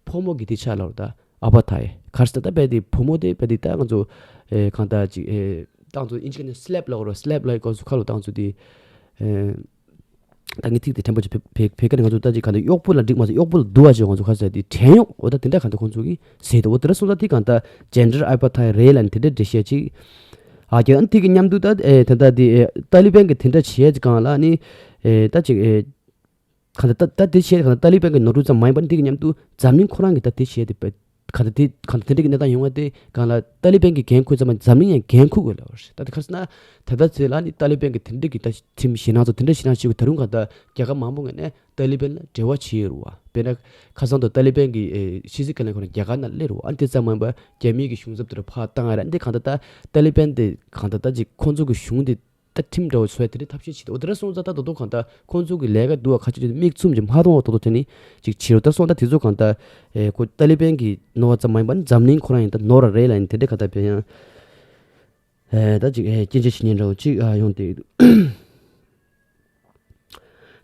ཕོ་མོ་གི་དེ་ཆགས་ལབ་རོ། ད་ཨ་པ་ཐའི་གར་སྟ་ད་བས་དེ་ཕོ་མོ་དེ་བས་དེ་ད་ང་ཚོ་ཨེ་གང་ལྟར་ཅིག་ཨེ་ད་ང་ཚོ་ཨིན་ཇི་སྐད་ནས་སི་ལེབ་ལབ་རོ། སི་ལེབ་ལབ་སྐབས་སུ་ཁ་ལོ་ད་ང་ཚོ་དེ་ཨེ་ད་ངས་ཚིག་དེ་དྲན་པོ་ཅིག་བེད་བེད་ཀ་ནས་ང་ཚོ་ད་ཅིག་གང་ལྟར་གཡོག་པོ་ལ་འགྲིག་མ་ཟད་གཡོག་པོ་ལ་སྡུག་པ་ཅིག་ང་ཚོ་ཁ་ཟེར་དེ་བྲན་གཡོག་འོ་ད་དེ་འདྲ་གང་ལྟར་ཁོང་ཚོ་གིས་ཟེར་དེ་འོ་དེ་འདྲ་སོང་ད་དེ་གང་ལྟར་ཇེན་ཌར་ཨ་པ་ཐའི་རེད་ལབ་ནས་དེ་འདྲ་འགྲེལ་བཤད་ཅིག་ཨ་ཀྱང་དེ་གི་མཉམ་དུ་ད་ཨེ་ད་ད་དེ་ཨེ་ཏཱ་ལི་བན་གི་དེ་འདྲ་བྱས་ཅིག་གང་ལ་ནི་ཨེ་ད་ཅིག་ཨེ། གང་ལྟར་ད་ད་དེ་བྱས་གང་ལྟར་ཏཱ་ལི་བན་གྱི་ནོར་འཁྲུལ་ཙམ་མ་ཡིན་པར་འདི་གི་མཉམ་དུ་འཛམ་གླིང་ཁོ་རང་གིས་ད་དེ་བྱས་ཏེ་པ་གང་ལྟར་དེ་གང་ལྟར་དེ་འདྲ་གི་གནས་སྟངས་ཡོང་བ་དེ་གང་ལ་ཏཱ་ལི་བན་གྱིས་འགན་འཁུར་ཙམ་མ་འཛམ་གླིང་ཡང་འགན་འཁུར་དགོས་ལབ་པ་རེད། ད་དེ་ག་རེ་ཟེར་ན་ད་ལྟ་ཚེ་ལ་ནི་ཏཱ་ལི་བན་གྱི་དེ་འདྲ་གི་ད་ཁྲིམས་ཞེད་སྣང་ཚོ་དེ་འདྲ་ཞེད་སྣང་བྱེད་དགོས། ད་རུང་གང་ལྟར་རྒྱལ་ཁབ་མང་པོ་ངོས་ནས་ཏཱ་ལི་བན་ལ་འབྲེལ་བ་བྱས་ཡོད་རེད་བ། དཔེར་ན་ཁ་སང་དུ་ཏཱ་ལི་བན་གྱི་ཨེ་ཕྱི་སྲིད་བཀའ་བློན་ཁོ་རང་རྒྱ་གར་ནང་སླེབས་རེད་བ། ཨ་ནི་དེ་ཙམ་མ་ཡིན་པར་རྒྱ་མིའི་གི་གཞུང་ཚབ་དེ་ཕར་བཏང་ཡ་རེད། ཨ་ནི་དེ་གང་ལྟར་ད་ཏཱ་ལི་བན་དེ་གང་ལྟར་ད་ཅིག་ཁོང་ཚོ་གི་གཞུང་དེ་ད་ཁྲིམས་འདྲ་བོ་བཟོ་ཡ་དེ་འདྲའི་ཐབས་ཤེས་བྱེད་དེ། འོ་དེ་འདྲ་སོང་ཙང་ད་ད་དུང་གང་ལྟར་ཁོང་ཚོ་གི་ལས་ཀ་འདུག་བ། ཁ་ཆེ་ཆེ་མིག་བཙུམ་གྱི་མ་མཐོང་བ་ད་དུང་དེ་ནི་ཅིག་བྱེད་རོགས། ད་སོང་ད་དེ་ཚོ་གང་ལྟར་ཨེ་ཁོ་ཏཱ་ལི་བན་གྱི་ནོར་བ་ཙམ་མ་ཡིན་པར་འཛམ་གླིང་ཁོ་རང་ཡིན་ད་ནོར་བ་རེད་ལབ་ཡིན་དེ་འདྲའི་གང་ལྟར་བས་ཡང་ཨེ་ད་ཅིག་ཨེ་སྐྱོན་བརྗོད་བྱེད་མཁན་འདྲ་བོ་ཅིག་ཨ་ཡོང་དེ་འདུག་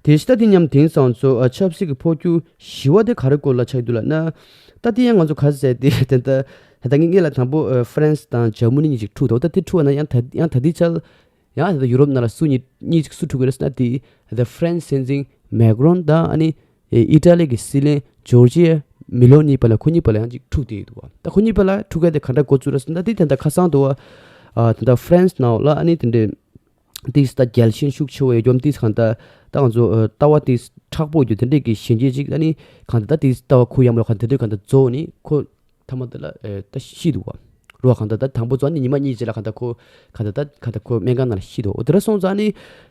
དེ་བཞིན་ད་དེ་མཉམ་དེང་སང་ཚོ་ཨ་ཆབ་སྲིད་ཀྱི་འཕོ་འགྱུར་བཞི་བ་དེ་ག་རེ་སྐོར་ལ་ཆགས་འདུག་ལབ་ན། ད་དེ་ཡང་ང་ཚོ་ག་ཟེར་དེ་དེ་ད་ ད་ངས་ངས་ལ་དང་པོ་ཨ་ཧྥ་རན་སི་དང་འཇར་མ་ནི་གཉིས་ཅིག་འཁྲུག་འདུག་ད་དེ་འཁྲུག་པ་ན་ཡང་ད་ཡང་ད་ལྟའི་ཆར་ཡང་ད་ལྟ་ཡུ་རོབ་ནང་ལ་སུ་གཉིས་གཉིས་ཅིག་སུ་འཁྲུག་གི་རེད་ཟེར་ན། དེ་ད་ཧྥ་རན་སི་སྲིད་འཛིན་མེག་རོན་དང་ཨ་ནི་ཨི་ཊ་ལི་གི་སྲིད་བློན་ཇོར་ཇི་ཡ་མེ་ལོ་ནི་བར་ལ། ཁོ་གཉིས་བར་ལ་ཡང་ཅིག་འཁྲུག་བསྡད་ཡོད་འདུག་ད་ཁོ་གཉིས་བར་ལ་འཁྲུག་ག་དེ་ག་འདྲ་འགོ་བཙུགས་རེད་ཟེར་ན། ད་དེ་ད་ལྟ་ཁ་སང་དུ་བ་ཨ་ད་ལྟ་ཧྥ་རན་སི་ནང་ལ་ཨ་ནི་དེ་འདྲའི་ཏིས་ད་རྒྱལ་ཞེན་ཤུགས་ཆེ་བོ་ཡོད་རྒྱུ་ཏིས་གང་ལྟར་ད་ང་ཚོ་ཨ་ལྟ་བ་ཏིས་མཁྲེགས་པོ་ཡོད་རྒྱུ་དེ་འདྲས་ཀྱི་ཞན་ཆ་ཅིག་ཨ་ནི་གང་ལྟར་ད་ཏིས་ལྟ་བ་ཁུ་ཡམ་རོ་གང་དེ་འདྲས་གང་ལྟར་རྫོགས་ནི་ཁོ་ཐ་མ་དེ་ལ་ཨེ་ད་ཤི་འདུག་བ། རོ་གང་ལྟར་ད་དང་པོ་རྫོགས་ནི་ཉི་མ་གཉིས་རྗེས་ལ་གང་ལྟར་ཁོ་གང་ལྟར་ད་གང་ལྟར་ཁོ་སྨན་ཁང་ནང་ལ་ཤི་འདུག་འོ་དེ་འདྲ་སོང་ཙང་ནི་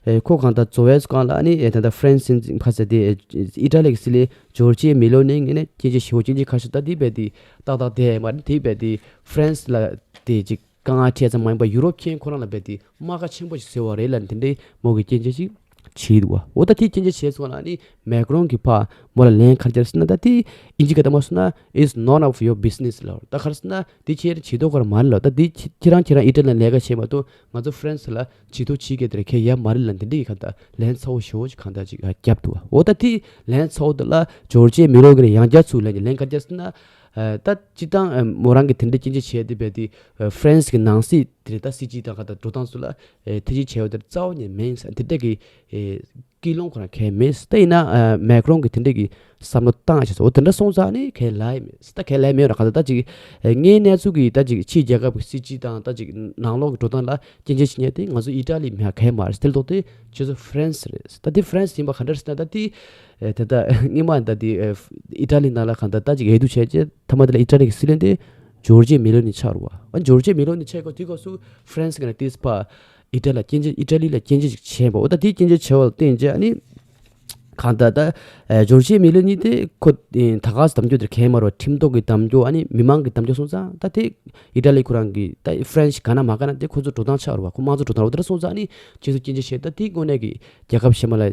ཨེ་ཁོ་གང་ལྟར་རྫོགས་པའི་སྒང་ལ་ཨ་ནི་ཨེ་ད་ལྟ་ཧྥ་རན་སི་ཁ་ཟེར་དེ་ཨེ་ཨི་ཊ་ལི་གི་སྲིད་བློན་ཇོར་ཇི་མེ་ལོ་ནི་ངོས་ནས་སྐྱོན་བརྗོད་ཞེ་པོ་སྐྱོན་བརྗོད་ཁ་ཤས་ད་དེ་རྦད་དེ་ཏག་ཏག་དེ་མ་རེད། དེ་རྦད་དེ་ཧྥ་རན་སི་ལ་དེ་ཅིག་དཀའ་ངལ་འཕྲད་ཙམ་མ་ཡིན་པར་ཡུ་རོབ་ཁྱེན་ཁོ་རང་ལ་རྦད་དེ་རྨ་ཁ་ཆེན་པོ་ཞིག་བཟོས་པ་རེད་ལབ་དེ་འདྲའི་མོ་གི་སྐྱོན་བརྗོད་ཅིག་བྱས་འདུག་བ། འོ་ད་དེ་སྐྱོན་བརྗོད་བྱས་སོང་ལ་ནི་མེག་རོན་གྱི་ཕར་མོ་ལ་ལན་ག་རེ་བརྒྱབ་ཟེར་ན། ད་དེ་ཨིན་ཇི་སྐད་ཐོག་མ་སོང་ན་It's none of your business ལབ། ད་ག་རེ་ཟེར་ན་དེ་ཁྱེད་རང་བྱེད་དོ་ག་ར་མ་རེད་ལབ། ད་དེ་ཁྱེད་ཁྱེད་རང་ཁྱེད་རང་ཨི་ཊ་ལི་ལ་ལས་ཀ་བྱས་མ་གཏོགས་ང་ཚོ་ཧྥ་རན་སི་ལ་བྱེད་དོ་བྱེད་མཁན་དེ་ར་ཁྱེད་ཡ་མ་རེད་ལབ་དེ་འདྲའི་གི་ག་ད་ལན་ཚ་བོ་ཞེ་པོ་ཅིག་གང་ལྟར་ཅིག་བརྒྱབ་འདུག་བ། འོ་ད་དེ་ལན་ཚ་བོ་དེ་ལ་ཇོར་ཇི་མེ་ལོ་གི་ནས་ཡང་བསྐྱར་ཚུར་ལན་གྱི་ལན་ག་རེ་བརྒྱབ་ཟེར་ན། ཨ་ད་སྤྱིར་བཏང་ཨ་མོ་རང་གི་དེ་འདྲའི་སྐྱོན་བརྗོད་བྱས་ཏེ་རྦད་དེ་ཨ་ཧྥ་རན་སི་གི་ནང་སྲིད་དེ་རེད། ད་སྲིད་སྤྱི་དང་ག་ད་འགྲོ་སྟངས་སུ་ལ་ཨེ་ཐེ་ཇུས་བྱས་པ་དེར་རྩ་བ་ནས་མིན་ས་དེ་འདྲ་གི་ཨེ་ཀི་ལོང་ཁོ་རང་གལ་མེད་ས། ད་ཡིན་ན་ཨ་མེག་རོན་གི་དེ་འདྲ་གི་བསམ་བློ་བཏང་བྱས་སོ། འོ་དེ་འདྲ་སོང་ཙང་ནི་གལ་ལ་ཡི་མེད་ས། ད་གལ་ལ་ཡི་མེད་ར་ག་ད་ད་ཅིག་ཨེ་དངོས་གནས་ཚུལ་གི་ད་ཅིག་ཕྱིའི་རྒྱལ་ཁབ་གི་སྲིད་སྤྱི་དང་ད་ཅིག་ནང་ལོགས་གི་འགྲོ་སྟངས་ལ་སྐྱོན་བརྗོད་བྱེད་མཁན་དེ་ང་ཚོ་ཨི་ཊ་ལི་མེད་གལ་མ་རེད། དེ་ལ་ལྡོག་སྟེ་ཁྱེད་ཚོ་ཧྥ་རན་སི་རེད། ད་དེ་ཧྥ་རན་སི་ཡིན་པ་ག་འདྲ་རེད་ཟེར་ན། ད་དེ་ཨེ་ད་ལྟ་སྔོན་མ་ད་དེ་ཨེ་ཨི་ཊ་ལི་ནང་ལ་གང་ལྟར་ད་ཅིག་འོས་བསྡུ་བྱས་རྗེས་ཐ་མ་དེ་ལ་ཨི་ཊ་ལི་གི་སྲིད་བློན་དེ་ཇོར་ཇི་མེ་ལོ་ནི་ཆགས་རེད་བ། ཨ་ཇོར་ཇི་མེ་ལོ་ནི་ཆགས་གོ་དེ་སྐབས་སུ་ཧྥ་རན་སི་གི་ནས་ཏིས་ཕར་ཨི་ཊ་ལི་ལ་སྐྱོན་བརྗོད་ཨི་ཊ་ལི་ལ་སྐྱོན་བརྗོད་ཅིག་བྱས་པ། འོ་ད་དེ་སྐྱོན་བརྗོད་བྱས་པ་ལ་བརྟེན་རྗེས་ཨ་ནི་གང་ལྟར་ད་ཨེ་ཇོར་ཇི་མེ་ལོ་ནི་དེ་ཁོ་ཨེ་ད་ག་སེ་གདམ་རྒྱུ་དེ་གལ་མ་རེད་བ། ཁྲིམས་ཐོག་གི་གདམ་རྒྱུ་ཨ་ནི་མི་མང་གི་གདམ་རྒྱུ་སོང་ཙང་ད་དེ་ཨི་ཊ་ལི་ཁོ་རང་གི་ད་ཧྥ་རན་སི་ག་ན་མ་ག་ན་དེ་ཁོ་ཚོ་འགྲོ་སྟངས་ཆགས་རེད་བ། ཁོ་དམངས་གཙོ་འགྲོ་སྟངས་རེད་བ། དེ་འདྲ་སོང་ཙང་ཨ་ནི་ཁྱེད་ཚོ་སྐྱོན་བརྗོད་བྱས། ད་དེ་དངོས་གནས་ཀྱི་རྒྱལ་ཁབ་གཞན་པ་ལ་ཨེ་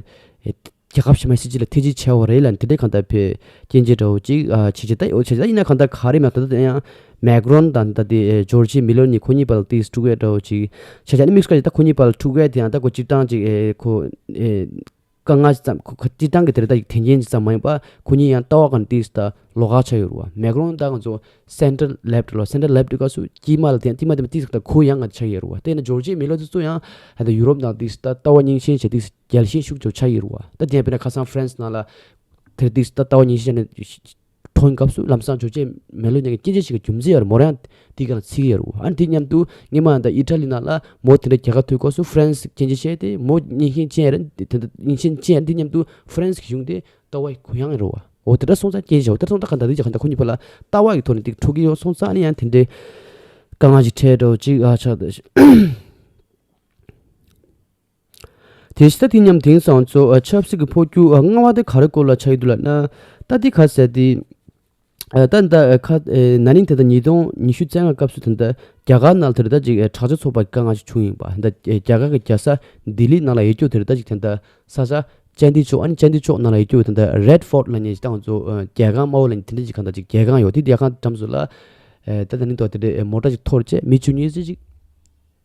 རྒྱལ་ཁབ་གཞན་པའི་སྲིད་སྤྱི་ལ་ཐེ་ཇུས་བྱས་པ་རེད་ལབ་དེ་འདྲའི་གང་ལྟར་བྱས་སྐྱོན་བརྗོད་འདྲ་བོ་ཅིག་ཨ་བྱས་བྱས། ད་འོ་བྱས་བྱས་ད་ཡིན་ན་གང་ལྟར་ག་རེ་མ་ད་ད་ཡང་མེག་རོན་དང་ད་དེ་ཨེ་ཇོར་ཇི་མེ་ལོ་ནི་ཁོ་གཉིས་བར་ལ་དེ་འཁྲུག་ཡས་འདྲ་བོ་ཅིག་བྱས་བྱས་ནི་དམིགས་བཀར་གྱི་ད་ཁོ་གཉིས་བར་ལ་འཁྲུག་ཡས་དེ་ཡང་ད་ཁོ་སྤྱིར་བཏང་ཅིག་ཨེ་ཁོ་ཨེ་དཀའ་ངལ་ཙམ་ཁོ་ཁོ་སྤྱིར་བཏང་གི་དེ་རེད། ད་ཡིག་དོན་རྐྱེན་ཅིག་ཙམ་མ་ཡིན་པ་ཁོ་གཉིས་ཡང་ལྟ་བ་གང་དེ་ད་ལོགས་ཀ་ཆགས་ཡོད་རེད་བ། མེག་རོན་ད་ང་ཚོ་སེན་ཊར་ལེབ་ཊི་ལོ། སེན་ཊར་ལེབ་ཊི་སྐབས་སུ་དཀྱིལ་མ་ལ་དེ་དཀྱིལ་མ་དེ་མ་ཏིས་ད་ཁོ་ཡང་ང་ཆགས་ཡོད་རེད་བ། དེ་ཡིན་ན་ཇོར་ཇི་མེ་ལོ་དེ་ཚོ་ཡང་ཧ་ད་ཡུ་རོབ་ནང་དེ་ད་ལྟ་བ་རྙིང་ཞེན་བྱས་དེ་རྒྱལ་ཞེན་ཤུགས་ཆེ་ཆགས་ཡོད་རེད་བ། ད་དེ་ཡང་དཔེར་ན་ཁ་སང་ཧྥ་རན་སི་ནང་ལ་དེར་དེ་ད་ལྟ་བ་རྙིང་ཞེན་ནས་ཐོན་སྐབས་སུ་ལམ་སང་ཇོར་ཇི་མེ་ལོ་ནི་གི་སྐྱོན་བརྗོད་ཞིག་གི་རྒྱུ་མཚན་ཡོད་རེད། མོ་རང་དེ་ག་ལ་ཚིག་ཡོད་རེད་བ། ཨ་ནི་དེ་མཉམ་དུ་སྔོན་མ་ད་ཨི་ཊ་ལི་ནང་ལ་མོ་དེ་འདྲ་རྒྱལ་ཁ་ཐོབ་སྐབས་སུ་ཧྥ་རན་སི་སྐྱོན་བརྗོད་བྱས་ཏེ་མོ་རྙིང་ཞེན་ཅན་རེད། དེ་ད་རྙིང་ཞེན་ཅན་རེད། དེ་མཉམ་དུ་ཧྥ་རན་སི་གི་གཞུང་དེ་ལྟ་བ་གུ་ཡངས་རེད་བ། འོ་དེ་འདྲ་སོང་ཙང་སྐྱོན་བརྗོད་འོ་དེ་འདྲ་སོང་ཙང་གང་ལྟར་དེ་ཅག་གང་ལྟར་ཁོ་གཉིས་བར་ལ་ལྟ་བ་གི་ཐོག་ནས་དེ་འཁྲུག་གི་ཡོད་སོང་ཙང་ཨ་ནི་ཡང་དེ་འདྲའི་དཀའ་ངལ་ཞིག་འཕྲད་འགྲོ་ཅིག་ཨ་ཆགས་འདུག་དེ་ཕྱི་ད་དེ་མཉམ་དེང་སང་ཚོ་ཨ་ཆབ་སྲིད་ཀྱི་འཕོ་འགྱུར་ཨ་ལྔ་པ་དེ་ག་རེ་སྐོར་ལ་ཆགས་ཡོད་འདུག་ལབ་ན། ད་དེ་ག་ཟེར་དེ་ཨ་ད་ད་ཨ་ཁ་ཨེ་ན་ནིང་དེ་ད་ཉིས་སྟོང་ཉི་ཤུ་རྩ་ལྔ་སྐབས་སུ་དེ་ད་རྒྱ་གར་ནང་དེར་ད་ཅིག་ཨེ་དྲག་ཆས་ཚོགས་པ་དཀའ་ངལ་ཞིག་བྱུང་ཡིན་པ། ད་ཨེ་རྒྱ་གར་གྱི་རྒྱལ་ས་ལྡི་ལི་ནང་ལ་ཡོད་རྒྱུ་དེར་ད་ཅིག་དེ་ད་ས་ཆ་ཅན་དི་ཅོག་ཨ་ནི་ཅན་དི་ཅོག་ནང་ལ་ཡོད་རྒྱུ་དེ་ད་རེད་ཕོར་ཊི་ལབ་མཁན་ཞིག་ད་ང་ཚོ་ཨ་རྒྱལ་ཁང་དམར་པོ་ལབ་མཁན་དེ་འདྲ་ཅིག་གང་ད་ཅིག་རྒྱལ་ཁང་ཡོད། དེ་རྒྱལ་ཁང་འགྲམ་ཚོ་ལ་ཨེ་ད་ད་ནིང་དུ་དེ་འདྲའི་ཨེ་མོ་ཊ་ཅིག་འཐོར་བྱས་མི་བཅུ་གཉིས་ཙམ་ཅིག་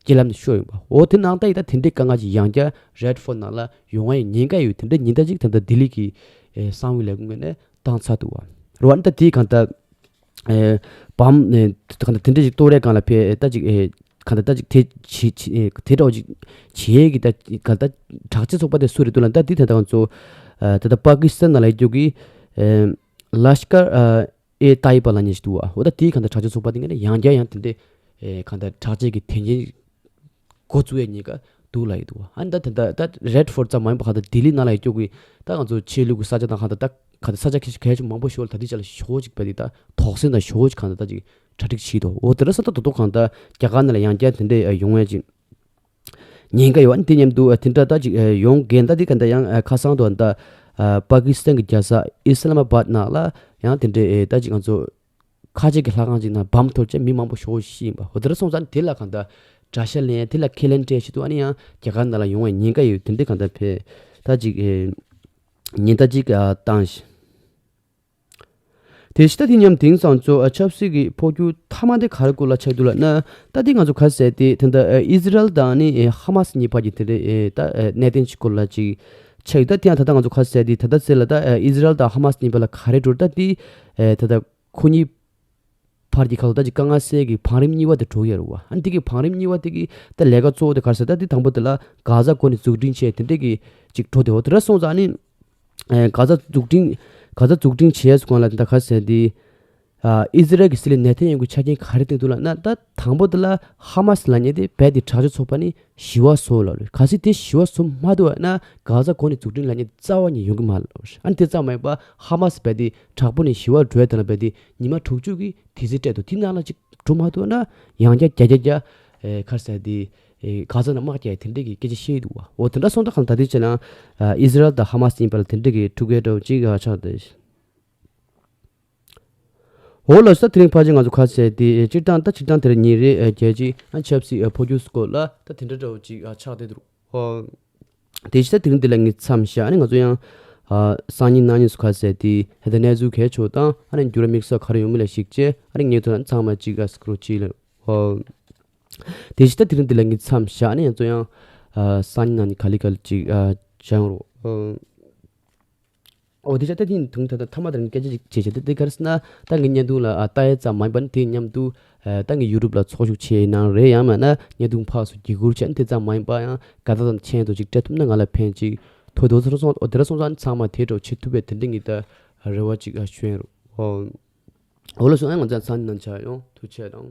རྐྱེན་ལམ་ནས་ཤོར་ཡོང་པ། འོ་དེ་ནང་ལྟ་ཡི་ད་དེ་འདྲའི་དཀའ་ངལ་ཅིག་ཡང་བསྐྱར་རེད་ཕོར་ཊི་ནང་ལ་ཡོང་བ་ཡི་ཉེན་ཁ་ཡོད། དེ་འདྲའི་ཉེན་བརྡ་ཅིག་ད་ལྟ་ལྡི་ལི་གི་ཨེ་གསང་བའི་ལས་ཁུངས་ངོས་ནས་བཏང་ཚར་འདུག་བ། རེད་བ། ཨ་ནི་ད་དེའི་གང་ལྟར་ཨེ་བམ་ཨེ་གང་ལྟར་དེ་འདྲ་ཅིག་གཏོར་ཡས་སྒང་ལ་ཕེ་ཨེ་ད་ཅིག་ཨེ་གང་ལྟར་ད་ཅིག་དེ་བྱེད་བྱེད་ཨེ་དེ་འདྲ་བ་ཅིག་བྱེད་ཡས་ཀྱི་ད་གང་ལྟར་དྲག་ཆས་ཚོགས་པ་དེ་སུ་རེད་འདུག་ལབ་ན། ད་དེ་ད་ལྟ་ང་ཚོ་ཨེ་ད་ལྟ་པ་ཀི་སི་ཐན་ནང་ལ་ཡོད་རྒྱུ་གི་ཨེ་ལ་ཤ་ཀར་ཨེ་ཨེ་ཏཱི་བ་ལབ་མཁན་ཞིག་འདུག་བ། འོ་ད་དེའི་གང་ལྟར་དྲག་ཆས་ཚོགས་པ་དེ་ངོས་ནས་ཡང་བསྐྱར་ཡང་དེ་འདྲའི་ཨེ་གང་ལྟར་དྲག་ཆས་ཀྱི་དོན་རྐྱེན་འགོ་བཙུགས་ཡས་ཉེན་ཁ་འདུག་ལབ་ཡོད་འདུག་བ། ཨ་ནི་ད་དེ་འདྲ་ད་རེད་ཕོར་ཊི་ཙམ་མ་ཡིན་པ་གང་ལྟར་ལྡི་ལི་ནང་ལ་ཡོད་རྒྱུ་གི་ད་ང་ཚོ་ཆོས་ལུགས་ཀྱི་ས་ཆ་དང་གང་ལྟར་ད་གང་ལྟར་ས་ཆ་གལ་ཆེ་གལ་ཆེ་མང་པོ་ཞིག་ལ་ད་ལྟའི་ཆ་ལ་ཞེ་པོ་ཅིག་བས་དེ་ད་དོགས་ཟོན་དང་ཞེ་པོ་ཅིག་གང་ལྟར་ད་ཅིག་གྲ་སྒྲིག་བྱས་འདུག་འོ་དེ་འདྲ་ས་ད་དོ་དོ་གང་ལྟར་རྒྱ་གར་ནང་ལ་ཡང་བསྐྱར་དེ་འདྲའི་ཡོང་ཡས་ཅིག་ཉེན་ཁ་ཡོད། ཨ་ནི་དེ་མཉམ་དུ་ཨ་དེ་འདྲ་ད་ཅིག་ཨ་ཡོང་གི་ད་དེ་ག་འདྲ་ཡང་ཨ་ཁ་སང་དུ་ད་ཨ་པ་ཀི་སི་ཐན་གྱི་རྒྱལ་ས་ཨི་སི་ལ་མ་བཱད་ནང་ལ་ཡང་དེ་འདྲའི་ཨེ་ད་ཅིག་ང་ཚོ་ཁ་ཆེ་གི་ལྷ་ཁང་ཅིག་ནང་བམ་འཐོར་བྱས་མི་མང་པོ་ཞེ་པོ་ཤི་ཡིན་པ། འོ་དེ་འདྲ་སོང་ཙང་དེ་ལ་ག་འདྲ་དགྲ་ཤ་ལེན་དེ་ལ་ཁས་ལེན་སྤྲད་བྱེད་དུ་ཨ་ནི་ཡང་རྒྱ་གར་ནང་ལ་ཡོང་བའི་ཉེན་ཁ་ཡོད། དེ་འདྲའི་ག་འདྲ་བས་ད་ཅིག་ཨེ་ཉེན་བརྡ་ཅིག་ཨ་བཏང་ཞིང་། དེ་ཕྱི་ད་དེ་མཉམ་དེང་སང་ཚོ་ཨ་ཆབ་སྲིད་ཀྱི་འཕོ་འགྱུར་མཐའ་མ་དེ་ག་རེ་སྐོར་ལ་ཆགས་འདུག་ལབ་ན། ད་དེ་ང་ཚོ་ག་ཟེར་དེ་དེ་འདྲ་ཨི་ཟི་རལ་དང་ནི་ཧ་མ་སི་གཉིས་བར་གྱི་དེ་འདྲའི་ཨེ་ད་ཨེ་གནད་དོན་ཅིག་སྐོར་ལ་ཅིག་ཆགས་ཡོད། ད་དེ་ཡང་ད་ལྟ་ང་ཚོ་ག་ཟེར་དེ་ད་ལྟ་ཟེར་ལ་ད་ཨེ་ཨི་ཟི་རལ་དང་ཧ་མ་སི་གཉིས་བར་ལ་ག་རེ་འགྲོ་ད་དེ་ཨེ་ད་ལྟ་ཁོ་གཉིས་ བར་གྱི་ཁ་ལོ་ད་ཅིག་དཀའ་ངལ་སེལ་གྱི་བང་རིམ་གཉིས་པ་དེ་འགྲོ་ཡོད་རེད་བ། ཨ་ནི་དེ་གི་བང་རིམ་གཉིས་པ་དེ་གི་ད་ལས་ཀ་གཙོ་བོ་དེ་ག་རེ་ཟེར། ད་དེ་དང་པོ་དེ་ལ་གྷ་ཟ་མགོ་ནས་འཛུགས་སྐྲུན་བྱས་དེ་འདྲས་ཀྱི་ཅིག་འགྲོ་དེ། འོ་དེ་འདྲ་སོང་ཙང་ཨ་ནི་ཨེ་གྷ་ཟ་འཛུགས་སྐྲུན་གྷ་ཟ་འཛུགས་སྐྲུན་བྱས་སུ་གོང་ལ་དེ་ད་ག་རེ་ཟེར་དེ། ཨ་ཨི་ཟི་རལ་གྱི་སྲིད་བློན་ནེ་ཐན་ཡ་ཧུ་གི་ཆ་རྐྱེན་ག་རེ་བསྟན་འདུག་ལབ་ན། ད་དང་པོ་དེ་ལ་ཧ་མ་སི་ལབ་མཁན་དེ་རྦད་དེ་དྲག་སྤྱོད་ཚོགས་པ་ནས་ཞི་བ་བཟོ་ལབ་རེད། གལ་སྲིད་དེ་ཞི་བ་བཟོ་མ་ཐུབ་པ་ན་གྷ་ཟ་མགོ་ནས་འཛུགས་སྐྲུན་ལབ་མཁན་རྩ་བ་ནས་ཡོང་གི་མ་རེད་ལབ་རེད། ཨ་ནི་དེ་ཙམ་མ་ཡིན་པ་ཧ་མ་སི་རྦད་དེ་དྲག་པོ་ནས་ཞི་བ་འགྲོ་ཡ་དེ་ལ་རྦད་དེ་ཉི་མ་དྲུག་ཅུ་གི་དུས་ཚོད་སྤྲད་འདུག་དེ་ནང་ལ་ཅིག་འགྲོ་མ་ཐུབ་ན་ཡང་བསྐྱར་བརྒྱ་ཆ་བརྒྱ་ཨེ་ག་རེ་ཟེར་དེ་ཨེ་གྷ་ཟ་ནང་དམག་རྒྱག་ཡ་དེ་འདྲས་ཀྱི་སྐད་ཆ་བཤད་ཀྱི་འདུག་བ། འོ་དེ་འདྲ་སོང་ཙང་ད་ལྟའི་ཆ་ནས་ཨ་ཨི་ཟི་རལ་དང་ཧ་མ་སི་ཡིན་པ་ལ་དེ་འདྲས་ཀྱི་འཁྲུག་རྐྱེན་འདྲ་བོ་ཅིག་ཨ་ཆགས་བསྡད། འོ་ལགས་སོ། ད་དེ་རིང་ཕལ་ཆེར་ང་ཚོ་ག་རེ་ཟེར་དེ་སྤྱིར་བཏང་ད་སྤྱིར་བཏང་དེ་རིང་ཉིན་རེ་ཨ་རྒྱལ་སྤྱིའི་ཨ་ཆབ་སྲིད་ཨ་འཕོ་འགྱུར་སྐོར་ལ་ད་དེ་འདྲ་འདྲ་བོ་ཅིག་ཨ་ཆགས་བསྡད་འདུག་འོ། དེ་བཞིན་ད་དེ་རིང་འདི་ལ་ངས་མཚམས་བཞག་ཨ་ནི་ང་ཚོ་ཡང་ཨ་སང་ཉིན་གནངས་ཉིན་སུ་ག་རེ་ཟེར་དེ་ད་གནས་ཚུལ་གལ་ཆེ་བ་དང་ཨ་ནི་འགྱུར་བ་དམིགས་བསལ་ག་རེ་ཡོང་མིན་ལ་གཞིགས་བྱས་ཨ་ནི་ངས་ཐོག་ཚང་མ་ཅིག་ཨ་སྐོར་ཅིག་ལ། འོ། དེ་བཞིན་ད་དེ་རིང་འདི་ལ་ངས་མཚམས་བཞག་ཨ་ནི་ང་ཚོ་ཡང་ཨ་སང་ཉིན་གནངས་ཉིན་ག་ལེ་ག་ལེ་ཅིག་ཨ་བྱ་ཡོང་རོགས། འོ། འོ་དེ་ཆ་ད་དེ་ཐུང་ད་ད་ཐ་མ་དེ་རིང་སྐད་ཆ་ཅིག་བྱེད་བྱེད་དེ་དེ་ག་རེ་ཟེར་ན། ད་ངའི་བརྙན་ཐུང་ལ་ཨ་ལྟ་ཡ་ཙམ་མ་ཡིན་པ་ནི་དེ་མཉམ་དུ་ཨ་ད་ངའི་ཡུ་ཊུབ་ལ་ཚོགས་ཞུགས་བྱས་གནང་རེད། ཡང་མིན་ན་བརྙན་ཐུང་ཕར་ཚུར་བརྒྱུད་བསྐུར་བྱས་ནི་དེ་ཙམ་མ་ཡིན་པ་ཡང་ག་ད་ཙམ་མཆན་དུ་ཅིག་སྤྲད་ཐུབ་ན་ང་ལ་ཕན་ཅིག་ཐོགས་འདུག་ཟེར་སོང་། འོ་དེ་འདྲ་སོང་ཙང་ཚང་མ་དེ་འདྲ་བྱེད་ཐུབ་པའི་དེ་འདྲ་ངས་ད་རེ་བ་ཅིག་ཨ་ཞུ་ཡིན་རོགས། འོ་ལགས་སོ། ཨ་ང་ཚོ་ཚང་ནང་ཆ་ཡོང་ཐུགས་རྗེ་ཆེ་དང་།